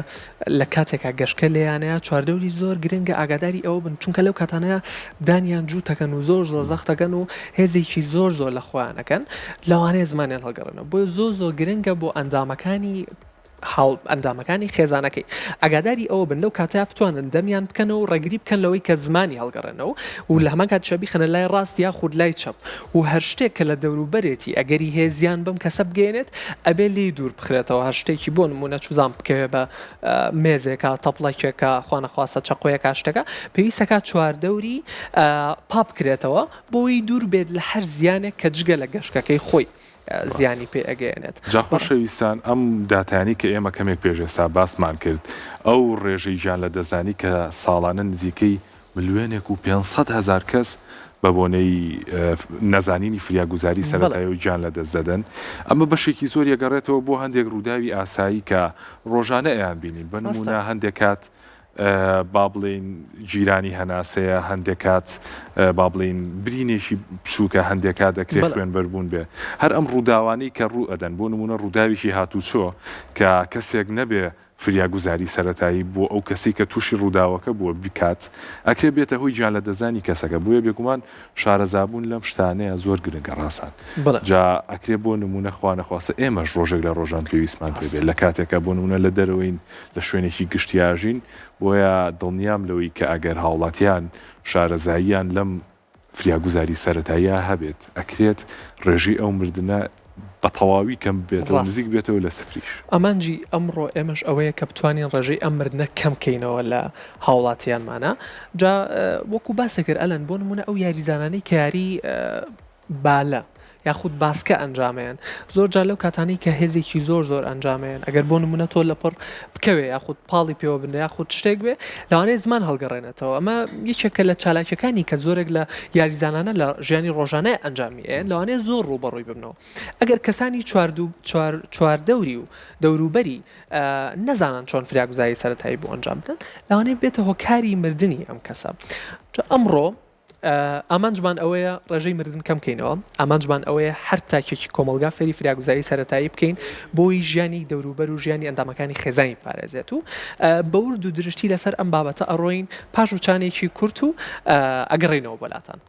لە کاتێکا گەشکە لێیانەیە چواردەوری زۆر گرنگە ئاگاداری ئەوە بن چونکە لەو کاتانەیە دانیان جووتەکەن و زۆر زۆر زەختەکەن و هێزێکی زۆر زۆر لە خۆیان ئەکەن لەوانەیە زمانیان هەڵگەڕێنەوە بۆیە زۆر زۆر گرنگە بۆ ئەندامەکانی هاو ئەندامەکانی خێزانەکەی ئاگاداری ئەوە بن لەو کاتەیا بتوانن دەمیان بکەنەوە و ڕێگری بکەن لەوەی کە زمانی هەڵگەڕێنەوە و لە هەمان کاتیشا بیخەنە لای ڕاست یاخود لای چەپ و هەر شتێک کە لە دەوروبەرێتی ئەگەری هەیە زیان بەم کەسە بگەیەنێت ئەبێ لێی دوور بخرێتەوە هەر شتێکی بۆ نموونە چوزان بکەوێ بە مێزێکا تەپڵەکێکا خوانەخواستە چەقۆیەکا شتەکە پێویستەکا چواردەوری پاک بکرێتەوە بۆی دوور بێت لە هەر زیانێک کە جگە لە گەشکەکەی خۆی زیانی پێ ئەگەیەنێت. جا خۆشەویستان ئەم داتایانەی کە ئێمە کەمێک پێش ئێستا باسمان کرد ئەو ڕێژەی گیان لەدەستدانی کە ساڵانە نزیکەی ملیۆنێک و 500 هەزار کەس بە بۆنەی نەزانینی فریاگوزاری سەرەتایی و گیان لەدەست دەدەن ئەمە بەشێکی زۆر یەگەڕێتەوە بۆ هەندێک ڕووداوی ئاسایی کە ڕۆژانە ئەیان بینین بە نمونە هەندێک کات با بڵێین گیرانی هەناسەیە، هەندێک کات با بڵێین برینێکی بچووکە، هەندێک کات دەکرێت خوێنبەربوون بێ. هەر ئەم ڕووداوانەی کە ڕوو ئەدەن، بۆ نموونە ڕووداوێکی هاتووچۆ کە کەسێک نەبێ فریاگوزاری سەرەتایی بۆ ئەو کەسەی کە تووشی ڕووداوەکە بووە بکات، ئەکرێ بێتە هۆی گیانلەدەستدانی کەسەکە. بۆیە بێگومان شارەزابوون لەم شتانەیە زۆر گرنگە ڕاسان. جا ئەکرێ بۆ نموونە خوا نەخواستە ئێمەش ڕۆژێک لە ڕۆژان پێویستمان پێ بێ لە کاتێکا بۆ نموونە لە دەرەوەین لە شوێنێکی گشتیا ئەژین بۆیە دڵنیام لەوەی کە ئەگەر هاوڵاتیان شارەزاییان لەم فریاگوزاری سەرەتاییە هەبێت ئەکرێت ڕێژەی ئەو مردنە بە تەواوی کەم ببێتەوە نزیک بێتەوە لە سفریش. ئامانجی ئەمڕۆ ئێمەش ئەوەیە کە بتوانین ڕێژەی ئەم مردنە کەم کەینەوە لە هاوڵاتیانمانا جا وەکو باست کرد ئەلەن بۆ نمونە ئەو یاریزانانەی کە یاری بالە یاخود باسکە ئەنجامەیەن زۆر جار لەو کاتانەی کە هێزێکی زۆر زۆر ئەنجامەیەن ئەگەر بۆ نمونە تۆ لەپڕ بکەوێ یاخود پاڵی پێوە بنرێ یاخود شتێک بێ لەوانەیە زمان هەڵگەڕێنێتەوە ئەمە یەکێکە لە چالاکیەکانی کە زۆرێک لە یاریزانانە لە ژیانی ڕۆژانە ئەنجامی ئەیەن لەوانەیە زۆر ڕووبەڕووی ببنەوە ئەگەر کەسانی چواردەوری و دەوروبەری نەزانن چۆن فریاگوزاری سەرەتایی بۆ ئەنجام بدەن لەوانەیە بێتە هۆکاری مردنی ئەم کەسە ئەمڕۆ ئامانجمان ئەوەیە ڕێژەی مردن کەم کەینەوە، ئامانجمان ئەوەیە هەر تاکێکی کۆمەڵگا فێری فریاگوزاری سەرەتایی بکەین بۆی ژیانی دەوروبەر و ژیانی ئەندامەکانی خێزانی بپارێزێت و بە ورد و درشتی لەسەر ئەم بابەتە ئەڕۆین پاش وچانێکی کورت و ئەگەڕێینەوە بۆ لاتان.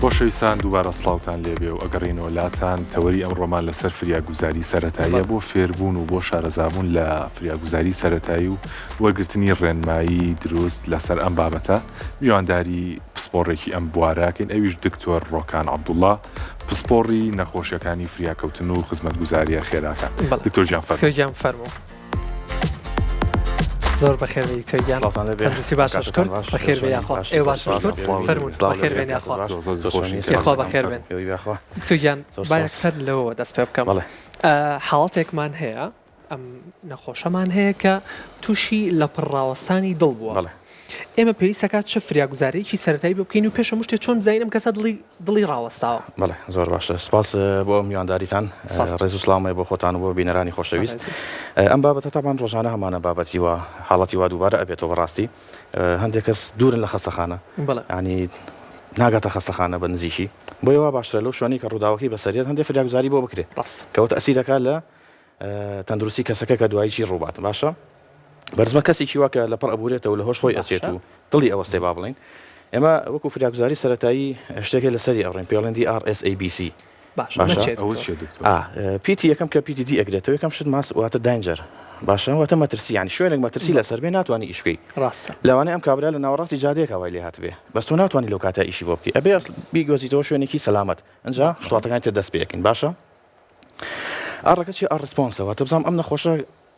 خۆشەویستان دووبارە سڵاوتان لێبێ و ئەگەڕێینەوە لاتان، تەوەری ئەمڕۆمان لەسەر فریاگوزاری سەرەتاییە بۆ فێربوون و بۆ شارەزابوون لە فریاگوزاری سەرەتایی و وەرگرتنی ڕێنمایی دروست لەسەر ئەم بابەتە میوانداری پسپۆڕێکی ئەم بوارە ئەکەین ئەویش دکتۆر ڕۆکان عەبدوڵا پسپۆڕی نەخۆشیەکانی فریاکەوتن و خزمەتگوزاریە خێراکان. دکتۆر گیان فەرموو. دکتۆر گیان فەرموو. زۆر بەخێر بێی دکتۆر گیان. سڵاوتان لێ بێ. تەندروستی باشە کاتتان شکور. باش. بەخێر بێ یاخوا. باش. ئێوە باشن سپاس. شکور. سڵاو. فەرموون سڵاو لێ بەخێر بێ. بێن یاخوا. باش. زۆر زۆر دڵخۆشین کە یاخوا لەگەڵتان. بەخێر بێن. ئێوەی یاخوا. دکتۆر گیان زۆر با سپاس. یەکسەر لەوەوە دەست پێ بکەم. بەڵێ. حاڵەتێکمان هەیە ئەم نەخۆشەمان هەیە کە تووشی لەپڕ ڕاوەستانی دڵ بووە. بەڵێ. ئێمە پێویستەکات چ فریاگوزارییەکی سەرەتایی بۆ بکەین و پێش هەموو شتێ چۆن بزانین ئەم کەسە دڵی دڵی ڕاوەستاوە؟ بەڵێ زۆر باشە سپاس بۆ میوانداریتان سپاس. ڕێز و سڵاوم هەیە بۆ خۆتان و بۆ بینەرانی خۆشەویست بەڕێزی. ئەم بابەتە تابان ڕۆژانە هەمانە بابەتی وا حاڵەتی وا دووبارە ئەبێتەوە بەڕاستی هەندێک کەس دوورن لە خەستەخانە بەڵێ. یانی ناگاتە خەستەخانە بە نزیکی بۆیە وا باشترە لەو شوێنەی کە ڕووداوەکەی بەسەریەت هەندێک فریاگوزاری بۆ بکرێ ڕاستە. کەوە تەئسیرەکە لە تەندروستی کەسەکە کە دوایی چی ڕووبات باشە بەرزمە کەسێکی وا کە لەپڕ ئەبورێتەوە لە هۆش خۆی ئەچێت و دڵی ئەوەستێ با بڵین ئێمە وەکو فریاگوزاری سەتایی شتێکێ لەسەری ئەڕۆین پێڵێن DRSABC پیتی یەکەم کە پیتی D ئەگرێتەوە یەکەم شت ماس واتە danger باشە واتە مەترسی ینی شوێنێک مەترسی لەسەر بێ ناتوانانی ئیش بکەی ڕاستە لەوانەیە ئەم کابرا لە ناوەڕاستی جادەیەکا وای لێ هاتبێ بەس تۆ ناتوانانی لەو کاتە ئیشی بۆ بکەی ئەبێ بیگۆزیتەوە شوێنێکی سەلامەت ئەنجا خڵاتەکانی تر دەست پێ ئەکەین باشە R ەکە چیە R response ە واتە بزانم ئەم نەخۆشە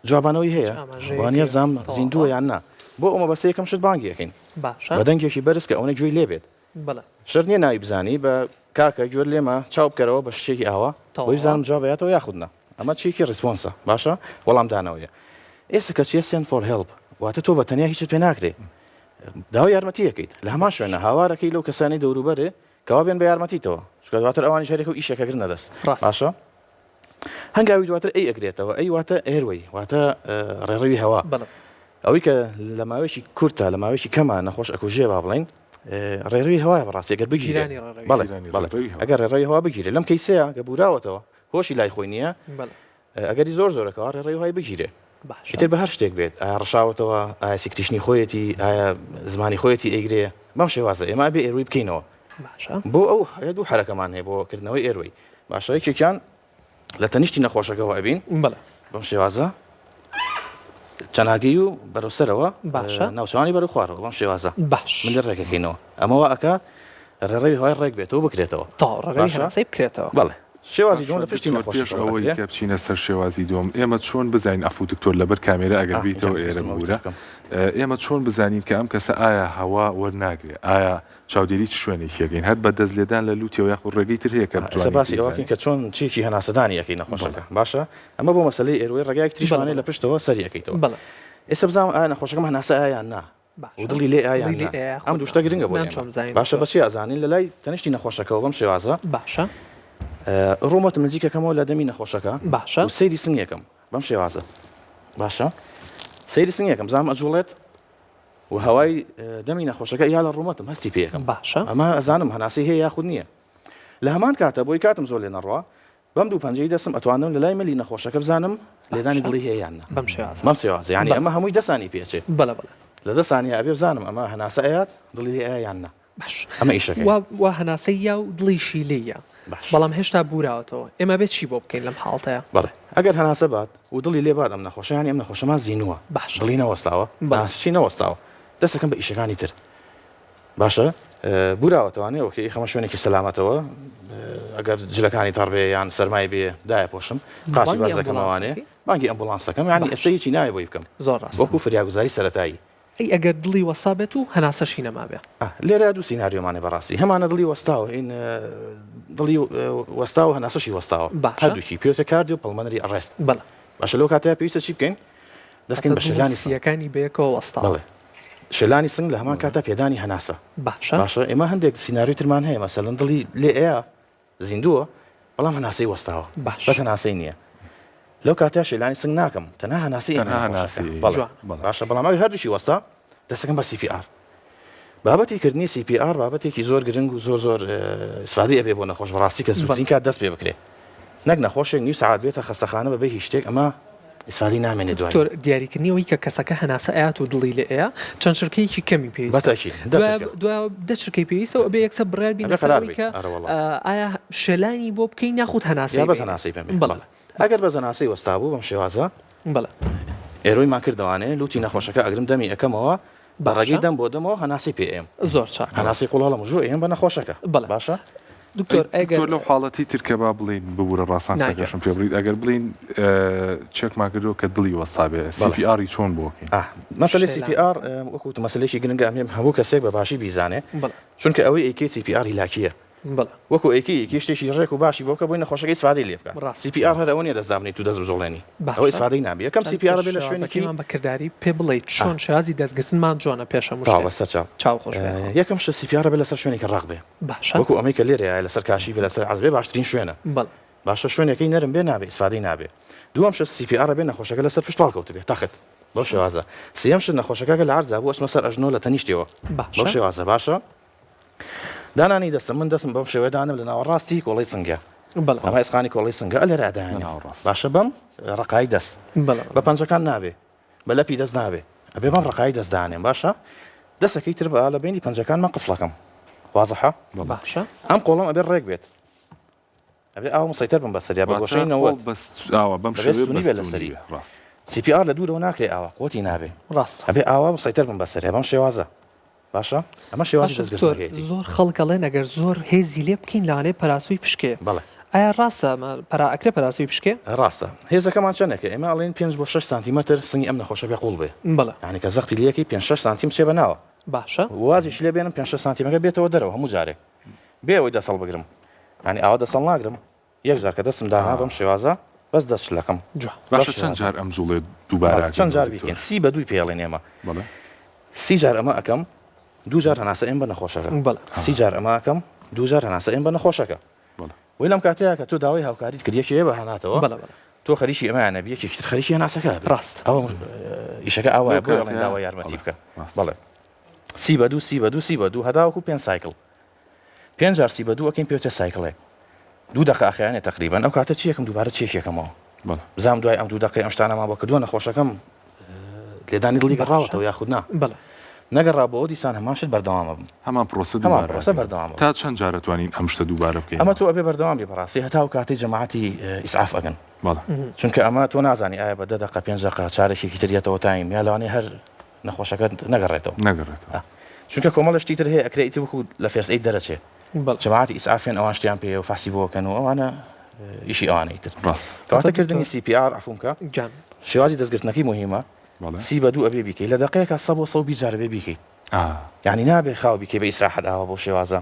جوابانەوەی هەیە وانە بزانم زیندووە یان نا بۆ ئەو مەبەستە یەکەم شت بانگی ئەکەین بە دەنگێکی بەرز کە ئەوەنە گوێی لێ بێت شەرت نییە ناوی بزانی بە کاکە گوێت لێمە چاو بکەرەوە بە شتێکی ئاوا بۆی بزانم جواب ئەیاتەوە یاخود نا ئەمە چیکی response ە باشە وەڵامدانەوەیە ئێستا کە چیە send for help واتە تۆ بە تەنیا هیچت پێ ناکرێ داوای یارمەتی ئەکەیت لە هەمان شوێنە هاوارەکەی لەو کەسانی دەوروبەرێ کەوا بێن بە یارمەتیتەوە چونکە دواتر ئەوانیش هەرێکە و ئیشێک ئەگرنە دەست ڕاست. باشە هەنگاوی دواتر A ئەگرێتەوە A واتە airway واتە ڕێڕەوی هەوا بەڵێ. ئەوەی کە لە ماوەیەکی کورتە لە ماوەیەکی کەمە نەخۆش ئەکوژێ با بڵێین ڕێڕەوی هەوایە بەڕاستی ئەگەر بگیرێ گیرانی ڕێڕەوی بەڵێ گیرانی بەڵێ ڕێڕەوی هەوا. ئەگەر ڕێڕەوی هەوا بگیرێ لەم کەیسەیە کە بوراوەتەوە هۆشی لای خۆی نییە بەڵێ. ئەگەری زۆر زۆرە کەوا ڕێڕەوی هەوای بگیرێ. باشە. ئیتر بە هەر شتێک بێت، ئایا ڕشاوەتەوە، ئایا secretion ی خۆیەتی، ئایا زمانی خۆیەتی ئەیگرێ، بەم شێوازە ئێمە ئەبێ airway بکەینەوە. باشە. بۆ ئەو هەیە دوو حەرەکەمان هەیە بۆ کردنەوەی airway. باشە یەکێکیان لە تەنیشتی نەخۆشەکەوە ئەبین. بەڵێ. بەم شێوازە چەناگەی و بەرەو سەرەوە، باشە. ناوچەوانی بەرەو خوارەوە بەم شێوازە. باش. ملی ڕێکەکەینەوە. ئەمە وا ئەکا ڕێڕەوی هەوای ڕێک بێتەوە و بکرێتەوە. تەواو ڕێڕەوی باشە. هەناسەی بکرێتەوە. بەڵێ. شێوازی دووەم لە باشە پشتی دکتۆر پێش نەخۆشەکەوە ئەوەی ئەکرێ. کە بچینە سەر شێوازی دووەم ئێمە چۆن بزانین عەفو دکتۆر لەبەر کامێرا ئەگەر ئا بیتەوە گیان ئێرە ویستم ئەوەی ببورە تر بکەم. ئێمە چۆن بزانین کە ئەم کەسە ئایا هەوا وەرناگرێ ئایا چاودێری چ شوێنێکی ئەکەین هەر بە دەست لێدان لە لوتیەوە یاخود ڕێگەی تر هەیە کە ئا ئێستا بتوانین باسی پێی ئەوە ئەکەین بزانین؟ کە چۆن چێکی هەناسەدانی ئەکەی بەڵێ. نەخۆشەکە باشە ئەمە بۆ مەسەلەی airway ڕێگایەکی تریشمان بەڵێ هەیە لە بەڵێ. پشتەوە سەری ئەکەیتەوە بەڵێ. ئێستا بزانم ئایا نەخۆشەکەم هەناسە ئەیا یان نا و باشە دڵی لێ ئەیا یان دڵی لێ نا ئەیا ئەم خود دوو شتە گرنگە بۆ نان ئێمە چۆن بزانین باشە دکتۆر؟ بە چی ئەزانین لە لای تەنیشتی نەخۆشەکەوە بەم شێوازە باشە. ڕوومەتم نزیکەکەمەوە لە دەمی نەخۆشەکە باشە. و سەیری سنگێکم بەم شێوازە باشە سەیری سنگێکم بزانم ئەجوڵێت و هەوای دەمی نەخۆشەکە یا لە ڕوومەتم هەستی پێ ئەکەم باشە. ئەمە ئەزانم هەناسەی هەیە یاخود نییە لە هەمان کاتە بۆی کاتم زۆر لێ نەڕوا بەم دوو پەنجەی دەستم ئەتوانم لە لای ملی نەخۆشەکە بزانم لێدانی باشە دڵی هەیە یان نا بەم شێوازە بەم شێوازە یعنی بەڵێ ئەمە هەمووی دە سانی پێچێ بەڵێ بەڵێ لە دە سانیە ئەبێ بزانم ئەمە هەناسە ئەیات دڵی لێ ئەیا یان نا باش ئەمە ئیشەکەیە وا وا هەناسەی یا و دڵیشی لێیە باش بەڵام هێشتا بوراوەتەوە ئێمە بێ چی بۆ بکەین لەم حاڵتەیا؟ بەڵێ ئەگەر هەناسە بات و دڵی لێ بات ئەم نەخۆشە یانی ئەم نەخۆشەمان زینووە باشە دڵی نەوەستاوە بەڵێ هەناسەشی نەوەستاوە دەست ئەکەم بە ئیشەکانی تر باشە بوراوەتەوانێ okay ئیخەمە شوێنێکی سەلامەتەوە ئەگەر جلەکانی تەڕ بێ یان سەرمای بێ دایەپۆشم قاچی بانگی بەرز دەکەمەوانێ ئەمبوڵانسەکەی بانگی ئەمبوڵانسەکەم یانی باشە ئێستا هیچی ناوێ بۆی بکەم زۆر ڕاستە وەکو فریاگوزاری سەرەتایی. ئەی ئەگەر دڵی وەستا بێت و هەناسەشی نەمابێ؟ لێرە دوو سیناریۆمان هەیە بەڕاستی هەمانە دڵی وەستاوە ئین دڵی وەستاوە هەناسەشی وەستاوە باشە هەردووکی پێوتە cardiopulmonary arrest بەڵێ. باشە لەو کاتەیا پێویستە چی بکەین دەستکەین واتە بە دڵ و شێلانی سنگ سییەکانی بەیەکەوە وەستاوە. بەڵێ شێلانی سنگ لە هەمان کاتا پێدانی هەناسە باشە. باشە ئێمە هەندێک سیناریۆی ترمان هەیە مەسەلەن دڵی لێ ئەیا زیندووە بەڵام هەناسەی وەستاوە باش. بەس هەناسەی نییە لەو کاتە شێلانی سنگ ناکەم تەنها هەناسەی تەنها ئێمە نەخۆشەکە هەناسەی بەڵێ جوان. بەڵێ. باشە بەڵام ئەگەر هەردووکی وەستا دەستەکەم بە CPR بابەتی کردنی CPR بابەتێکی زۆر گرنگ و زۆر زۆر ئیسفادەی ئەبێ بۆ نەخۆش بەڕاستی کە زووترین کات دەست پێ بکرێ نەک نەخۆشێک نیو سەعات بێتە خەستەخانە بەبێ هیچ شتێک ئەمە. ئیسفادەی نامێنێ دوایی. دکتۆر دیاریکردنی ئەوەی کە کەسەکە هەناسە ئەیات و دڵی لێ ئەیا چەند چرکەیەکی کەمی پێویستە بەتەئکید دە چرکە. دوای دە چرکەی پێویستە و ئەبێ یەکسەر بڕیار بین ئەبێ لەسەر قەرار ئەوەی بەیت کە ئەرە وەڵا. ئایا شێلانی بۆ بکەین یاخود یا هەناسەی بەس بێنین هەناسەی بەمێ بەڵێ. بەڵێ ئەگەر بەس هەناسەی وەستابوو بەم شێوازە بەڵێ. airway مان کردەوانێ لوتی نەخۆشەکە ئەگرم دەمی ئەکەمەوە بە ڕێگەی باشە. دەم بۆ دەمەوە هەناسەی پێ ئەیەم. زۆر چاکە. هەناسەی قوڵ هەڵەمژوو ئەیەم بە نەخۆشەکە. بەڵێ. باشە. دکتۆر ئەی ئەگەر دکتۆر لەو حاڵەتی تر کە با بڵێین ببورە ڕاستان نا قسەکەشم گیان. پێ بڕیت ئەگەر بڵێین چێکمان کردووە کە دڵی وەستابێ بەڵێ. CPR ی چۆن بۆ کەین؟ ئا مەسەلەی شێلان. CPR وەکو وتم مەسەلەیەکی گرنگە ئەمێ هەموو کەسێک بە باشی بیزانێ بەڵێ. چونکە ئەوەی ئەیکەی CPR هیلاکییە. بەڵێ. وەکو ئەیکەی ئەیکەی شتێکی ڕێک و باشی بۆ بکە بۆی نەخۆشەکە ئیسفادەی لێ بکا. ڕاستە. CPR هەر ئەوە نییە دەست دابنێیت و دەست بجوڵێنی ئەوە باشە. ئیسفادەی نابێ. یەکەم CPR ئەبێ لە شوێنێکی شێوازەکەیمان بە کرداری پێ بڵێیت ئا. چۆن شێوازی دەستگرتنمان جۆنە پێش هەموو تەواو شتێک. بەسەر چاو. چاو خۆش بێ. یەکەم شت CPR ئەبێ لەسەر شوێنێکی ڕەق بێ. باشە. وەکو ئەمەی کە لێرەیە لەسەر کاشی بێ لەسەر عەرز بێ باشترین شوێنە. بەڵێ. باشە شوێنەکەی نەرم بێ نابێ ئیسفادەی نابێ. دووەم شت CPR ئەبێ نەخۆشەکە لەسەر پشت پاڵکەوتبێ تەخت بەو شێوازە. سێیەم شت نەخۆشەکە گەر لە عەرزا بوو ئەچمە سەر ئەژنۆ لە تەنیشتیەوە بەو باشە. شێوازە باشە. دانانی دەستم من دەستم بەم شێوەیە دانم لە ناوەڕاستی کۆڵەی سنگە. بەڵێ. ئەمە ئێسقانی کۆڵەی سنگە لێرە دایانێم. ناوەڕاست. باشە بەم ڕەقایی دەست. بەڵێ. بە پەنجەکان نابێ. بە لەپی دەست نابێ ئەبێ بەم ڕەقایی دەست دانێم باشە دەسەکەی تر بە لە بینی پەنجەکانمان قفڵەکەم وازحە باشە ئەم قۆڵم ئەبێ ڕێک بێت ئەبێ ئاو مسەیتەر بم بەسەریا بە گۆشەی 90 ئاوا بەم شێوەیە ستونی بێ لەسەری ڕاست CPR لە دوورەوە ناکرێ ئاوا قوتی نابێ ڕاست ئەبێ ئاوا مسەیتەر بم بەسەریا بەم شێوازە باشە ئەمە شێوازی باشە دکتۆر دەستگرتنەکەیەتی زۆر خەڵک ئەڵێن ئەگەر زۆر هێزی لێ بکەین لەوانەیە پەراسوی پشکێ بەڵێ ئایا ڕاستە ئەمە پەرا ئەکرێ پەراسوی پشکێ؟ ڕاستە هێزەکەمان چەندێکە ئێمە ئەڵێن پێنج بۆ شەش سانتیمەتر سنگی ئەم نەخۆشە بێ قوڵ بێ بەڵێ یانی کە زەختی لێکەی پێنج شەش سانتیم بچێ بە ناوە باشە وازیش لێ بێنم پێنج شەش سانتیمەکە بێتەوە دەرەوە هەموو جارێک بێ ئەوەی دەست هەڵبگرم یانی ئاوا دەست هەڵناگرم یەک جار کە دەستم دانا بەم شێوازە بەس دەست شلەکەم. جوان. باشە چەند جار ئەم جوڵەیە دووبارە چەند جار بیکەین سی بە دووی پێڵێن ئێمە بەڵێ سی جار ئەمە ئەکەم دوو جار هەناسە ئێم بە نەخۆشەکە بەڵێ سی جار ئەمە ئەکەم دوو جار هەناسە ئێم بە نەخۆشەکە بەڵێ وەی لەم کاتەیە کە تۆ داوای هاوکاریت کرد یەکێ بە هەناتەوە بەڵێ بەڵێ تۆ خەریکی ئەمەیان نەبی یەکێکی تر خەریکی هەناسەکە بێ ڕاست ئەوە ئیشەکە ئاوایە لەو بۆیە ئەڵێن کاتەیە داوای یارمەتی بەڵێ بکە ڕاست بەڵێ سی بە دوو سی بە دوو سی بە دوو هەتاوەکو پێنج cycle پێنج جار سی بە دوو ئەکەین پێوترێ cycle ێک دوو دەقە ئەخایەنێ تەقریبەن ئەو کاتە چیەکەم دووبارە چێکیەکەمەوە بەڵێ بزانم دوای ئەم دوو دەقەی ئەم شتانەمان بۆ کردووە نەخۆشەکەم لێدانی دڵی باشە گەڕاوەتەوە یاخود نا بەڵێ نەگەڕابەوە دیسان هەمان شت بەردەوامە بم هەمان پرۆسە هەمان دووبارە پرۆسە ئەکەین بەردەوامە بم تا چەند جار ئەتوانین ئەم شتە دووبارە ئەمە بکەینەوە تۆ ئەبێ بەردەوام بی بەڕاستی هەتا ئەو کاتەی جەماعەتی ئیسعاف ئەگەن بەڵێ چونکە ئەمە تۆ نازانی ئایا بە دە دەقە پێنج دەقە چارەکێکی تر یەتەوە time یا لەوانەیە هەر نەخۆشەکە نەگەڕێتەوە نەگەڕێتەوە چونکە کۆمەڵە شتی تر هەیە ئەکرێ ئیتر وەکو لە first aid دەرەچێ بەڵێ جەماعەتی ئیسعافیان ئەوان شتیان پێیە و فەحسی بۆ ئەکەن و ئەوانە ئیشی ئەوانە ئیتر ڕاستە کەواتە واتە کردنی دکتۆر CPR عەفوم کە گیان شێوازی دەستگرتنەکەی موهیمە بەڵێ سی بە دوو ئەبێ بیکەی لە دەقەیەکا سە بۆ 120 جار ئەبێ بیکەیت ئا یانی نابێ خاو بیکەی بە ئیسراحەت ئاوا بەو شێوازە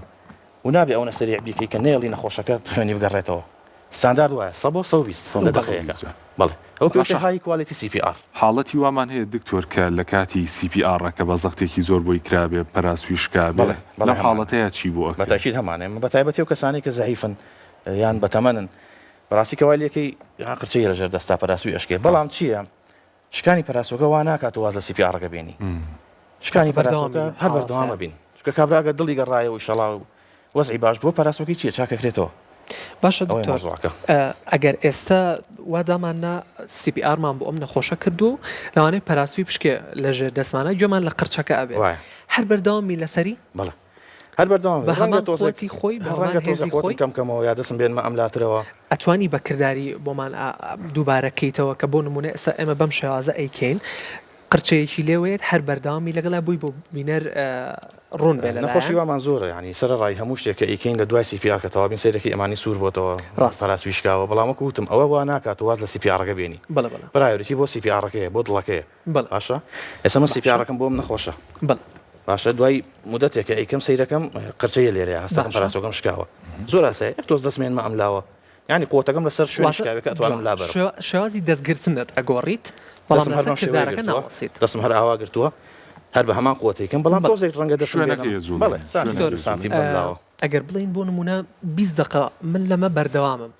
و نابێ ئەونە سەریع بیکەی کە نەیەڵی نەخۆشەکە خوێنی بگەڕێتەوە ستاندارد وایە سە بۆ 120 لە بۆ دەقەیەکا 120 جار بەڵێ ئەو پێوترێ باشە high quality CPR. حاڵەتی وامان هەیە دکتۆر کە لە کاتی CPR ەکە بە زەختێکی زۆر بۆی کرابێ پەراسوی شکابێ بەڵێ بەڵێ لەم هەمانە حاڵەتەیا چی بۆ ئەکرێ؟ بەتاکید هەمانە بە تایبەتی ئەو کەسانەی کە زەعیفن یان بەتەمەنن بەڕاستی کە وای لێکەی ها قرچەی لەژێر دەستا پەراسوی ئەشکێ بەڵام ڕاست چییە شکانی پەراسوەکە وا ناکات و واز لە CPR ەکە بێنی شکانی کاتە بەردەوام پەراسوەکە بین هەر حاڵەت بەردەوامە هەیە بین چونکە کابرا ئەگەر دڵی گەڕایەوە ئیشەڵا و وەزعی باش بووە پەراسوەکەی چییە چاکەکرێتەوە باشە ئەوەیە دکتۆر مەوزوعەکە. ئەگەر ئێستا وا دامان نا CPR مان بۆ ئەم نەخۆشە کردووە و لەوانەیە پەراسوی پشکێ لە ژێر دەستمانە گوێمان لە قرچەکە ئەبێ وایە. هەر بەردەوام بین لەسەری؟ بەڵێ هەر بەردەوام بە بین ڕەنگە هەمان تۆزێک قوتی خۆی بە هەر هەمان ڕەنگە تۆزێک هێزی قوتم خۆی؟ کەم کەمەوە یا دەستم بێنمە ئەم لاترەوە. ئەتوانی بە کرداری بۆمان دووبارە کەیتەوە کە بۆ نموونە ئێستا ئێمە بەم شێوازە ئەیکەین قرچەیەکی لێوەیەت هەر بەردەوامی لەگەڵا بووی بۆ بینەر ڕوون بێ نەخۆشی لەلایان. وامان زۆرە یانی سەرەڕای هەموو شتێک کە ئەیکەین لە دوای CPR کە تەواو بین سەیرەکەی ئەمانی سوور بۆتەوە ڕاستە. پەراسوی شکاوە بەڵام وەکو وتم ئەوە وا ناکات تۆ واز لە CPR ەکە بێنی بەڵێ بەڵێ. priority بۆ CPR ەکەیە بۆ دڵەکەیە بەڵێ. باشە ئێستا من باشە. CPR ەکەم بۆ ئەم نەخۆشە بەڵێ. باشە دوای مودەتێک کە ئەیکەم سەیرەکەم قرچەیە لێرەیە هەستەکەم باشە. پەراسۆکەم شکاوە زۆر ئاسایە یەک تۆز دەست مێنمە ئەم لاوە یانی قوتەکەم لەسەر شوێنی واتە شکاوەکە ئەتوانم جوان لابەرم. شێوازی دەستگرتنت ئەگۆڕیت بەڵام دەستم هەر لەسەر بەم شێوەیە کردارەکە گرتووە ناوەستیت. دەستم هەر ئاوا گرتووە هەر بە هەمان قوتەیکەم بەڵام بەڵێ. تۆزێک ڕەنگە دەستم بێنم شوێنەکەی بەڵێ ئەجوڵێنی سانتیم دکتۆر دوو شوێنەکەی سانتیم ئەجوڵێنی. بەم لاوە. ئەگەر بڵێین بۆ نموونە 20 دەقە من لەمە بەردەوامم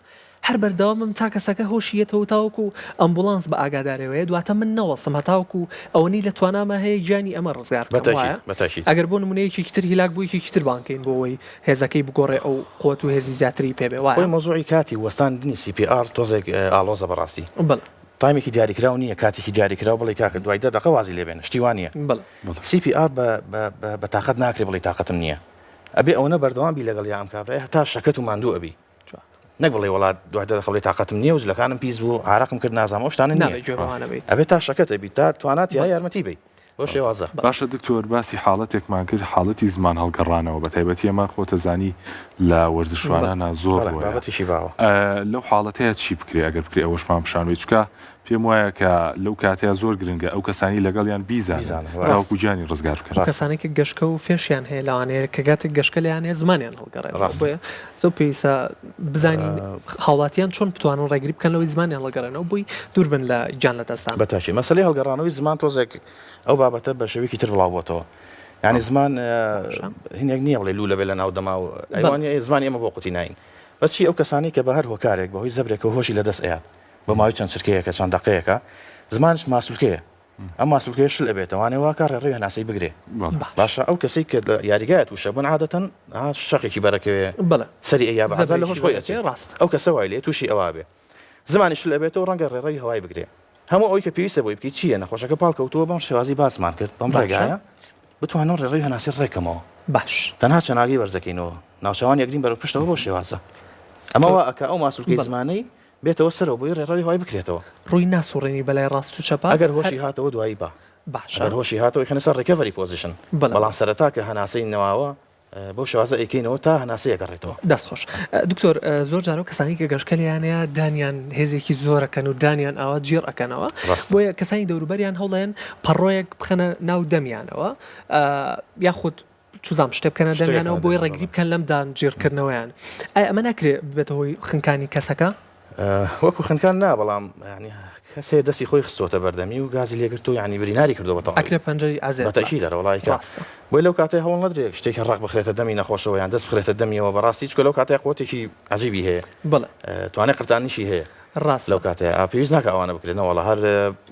هەر بەردەوامم تا کەسەکە هۆشی یەتەوە تاوەکو ئەمبوڵانس بە ئاگادارەوەیە دواتە من نەوەستم هەتاوەکو ئەوەنەی لە تواناما هەیە گیانی ئەمە ڕزگار بکەم بەتەکید وایە؟ بەتەکید. ئەگەر بۆ نمونە یەکێکی تر هیلاک بوو یەکێکی تر بانگ کەین بۆ ئەوەی هێزەکەی بگۆڕێ ئەو قوت و هێزی زیاتری پێ بێ خۆی وایە؟ مەوزوعی کاتی وەستاندنی CPR تۆزێک ئاڵۆزە بەڕاستی. بەڵێ. time ێکی دیاریکراو نییە کاتێکی دیاریکراو بڵێ کاکە دوای دە دەقە وازی لێ بێنە شتی وا نییە. بەڵێ. CPR بە بە بە بە تاقەت ناکرێ بڵێی تاقەتم نییە. ئەبێ ئەوەنە بەردەوام بی لەگەڵ یا ئەم کابرایە هەتا شەکەت و ماندوو ئەبی. نەک بڵێی وەڵا دوای دە دەقە بڵێی تاقەتم نییە و جلەکانم پیس بوو عارەقم کرد نازانم ئەو شتانە نییە. نابێ گوێ بەوانە بەیت. ئەبێ تا شەکەت ئەبی تا توانات یا یارمەتی بەی. بەو شێوازە. باشە دکتۆر باسی حاڵەتێکمان کرد حاڵەتی زمان هەڵگەڕانەوە بەتایبەتی ئەمە خۆتەزانی لە وەرزشوانانا زۆر بەڵێ بۆیە بابەتێکی باوە. لەو حاڵەتەیا چی بکرێ ئەگەر بکرێ ئەوەشمان پیشان بەی چونکە پێم وایە کە لەو کاتەیا زۆر گرنگە ئەو کەسانی لەگەڵیان بیزانن بیزانن ڕاستە. تاوەکو گیانی ڕزگار بکەن. ڕاستە. کەسانێک کە گەشکە و فێشیان هەیە لەوانەیە کە کاتێک گەشکە لێیان هەیە زمانیان هەڵگەڕێتەوە ڕاستە. بۆیە زۆر پێویستە بزانین هاوڵاتیان چۆن بتوانن ڕێگری بکەن لەوەی زمانیان هەڵگەڕێنەوە بۆی دوور بن لە گیان لەدەستدان. بە تاکید. مەسەلەی هەڵگەڕانەوەی زمان تۆزێک ئەو بابەتە بە شێوەیەکی تر بڵاو بۆتەوە. یانی زمان هینێک نییە بڵێ لوولە بێ لە ناو دەما و بەڵێ. ئەی زمانی ئێمە بۆ قوتی ناین. بەس چی ئەو کەسانەی کە بە هەر هۆکارێک بە هۆی زەبرێکەوە هۆشی لە دەست ئەیات بۆ ماوەی چەند چرکەیەکە چەند دەقەیەکە زمانش ماسولکەیە ئەم ماسولکەیە شل ئەبێتەوانێ واکا ڕێڕەوی هەناسەی بگرێ باشە ئەو کەسەی کە لە یاریگایە تووشە بوون عادەتەن شەقێکی بەرەکەوێ سەری ئەیا بە عەزا لە هۆش خۆی ئەچێ ڕاستە ئەو کەسە وای لێ تووشی ئەوا بێ زمانی شل ئەبێتەوە ڕەنگە ڕێڕەوی هەوای بگرێ هەموو ئەوەی کە پێویستە بۆی بکەی چییە نەخۆشەکە پاڵ کەوتووە بەم شێوازی باسمان کرد بەم ڕێگایە بتوانم ڕێڕەوی هەناسەی ڕێکەمەوە باش تەنها چەناگەی بەرزەکەینەوە ناوچەوان یەکرین بەرەو پشتەوە بۆ شێوازە ئەمە وا ئەکا ئەو ماسولکەی زمانەی بێتەوە سەرەوە بۆی ڕێڕەوی هەوای بکرێتەوە. ڕووی ناسوڕێنی بەلای ڕاست و چەپا؟ ئەگەر هۆشی هاتەوە دوایی با. باشە. ئەگەر هۆشی هاتەوە ئەیخەنە سەر recovery position. بەڵێ. بەڵام سەرەتا کە هەناسەی نەماوە بەو شێوازە ئەیکەینەوە تا هەناسەی ئەگەڕێتەوە. دەست خۆش. دکتۆر زۆر جار ئەو کەسانەی کە گەشکە لێیان هەیە دانیان هێزێکی زۆر ئەکەن و دانیان ئاوا جیڕ ئەکەنەوە. ڕاستە. بۆیە کەسانی دەوروبەریان هەوڵەیەن پەڕۆیەک بخەنە ناو دەمیانەوە یاخود چوزام شتێ بکەنە دەمیانەوە بۆی ڕێگری بکەن لەم دان جیڕکردنەوەیان ئایا ئەمە ناکرێ ببێتە هۆی خنکانی کەسەکە؟ وەکو خنکان نا بەڵام ینی کەسێ دەستی خۆی خستۆتە بەردەمی و گازی لێگرت و ینی بریناری کردو بە ئەکرێ پەنجەی ئازێت بە تەئکید ئەرە وەڵای کە بۆی لەو کاتەی هەوڵ نەدرێ شتێکی ڕەق بخرێتە دەمی نەخۆشەوە یان دەست بخرێتە دەمیەوە بەڕاستی چونکە لەو کاتەی قوتێکی عەجیبی هەیە بەڵێ توانای قرتانیشی هەیە ڕاستە لەو کاتەیە پێویست ناکە ئەوانە بکرێت نەوەڵا هەر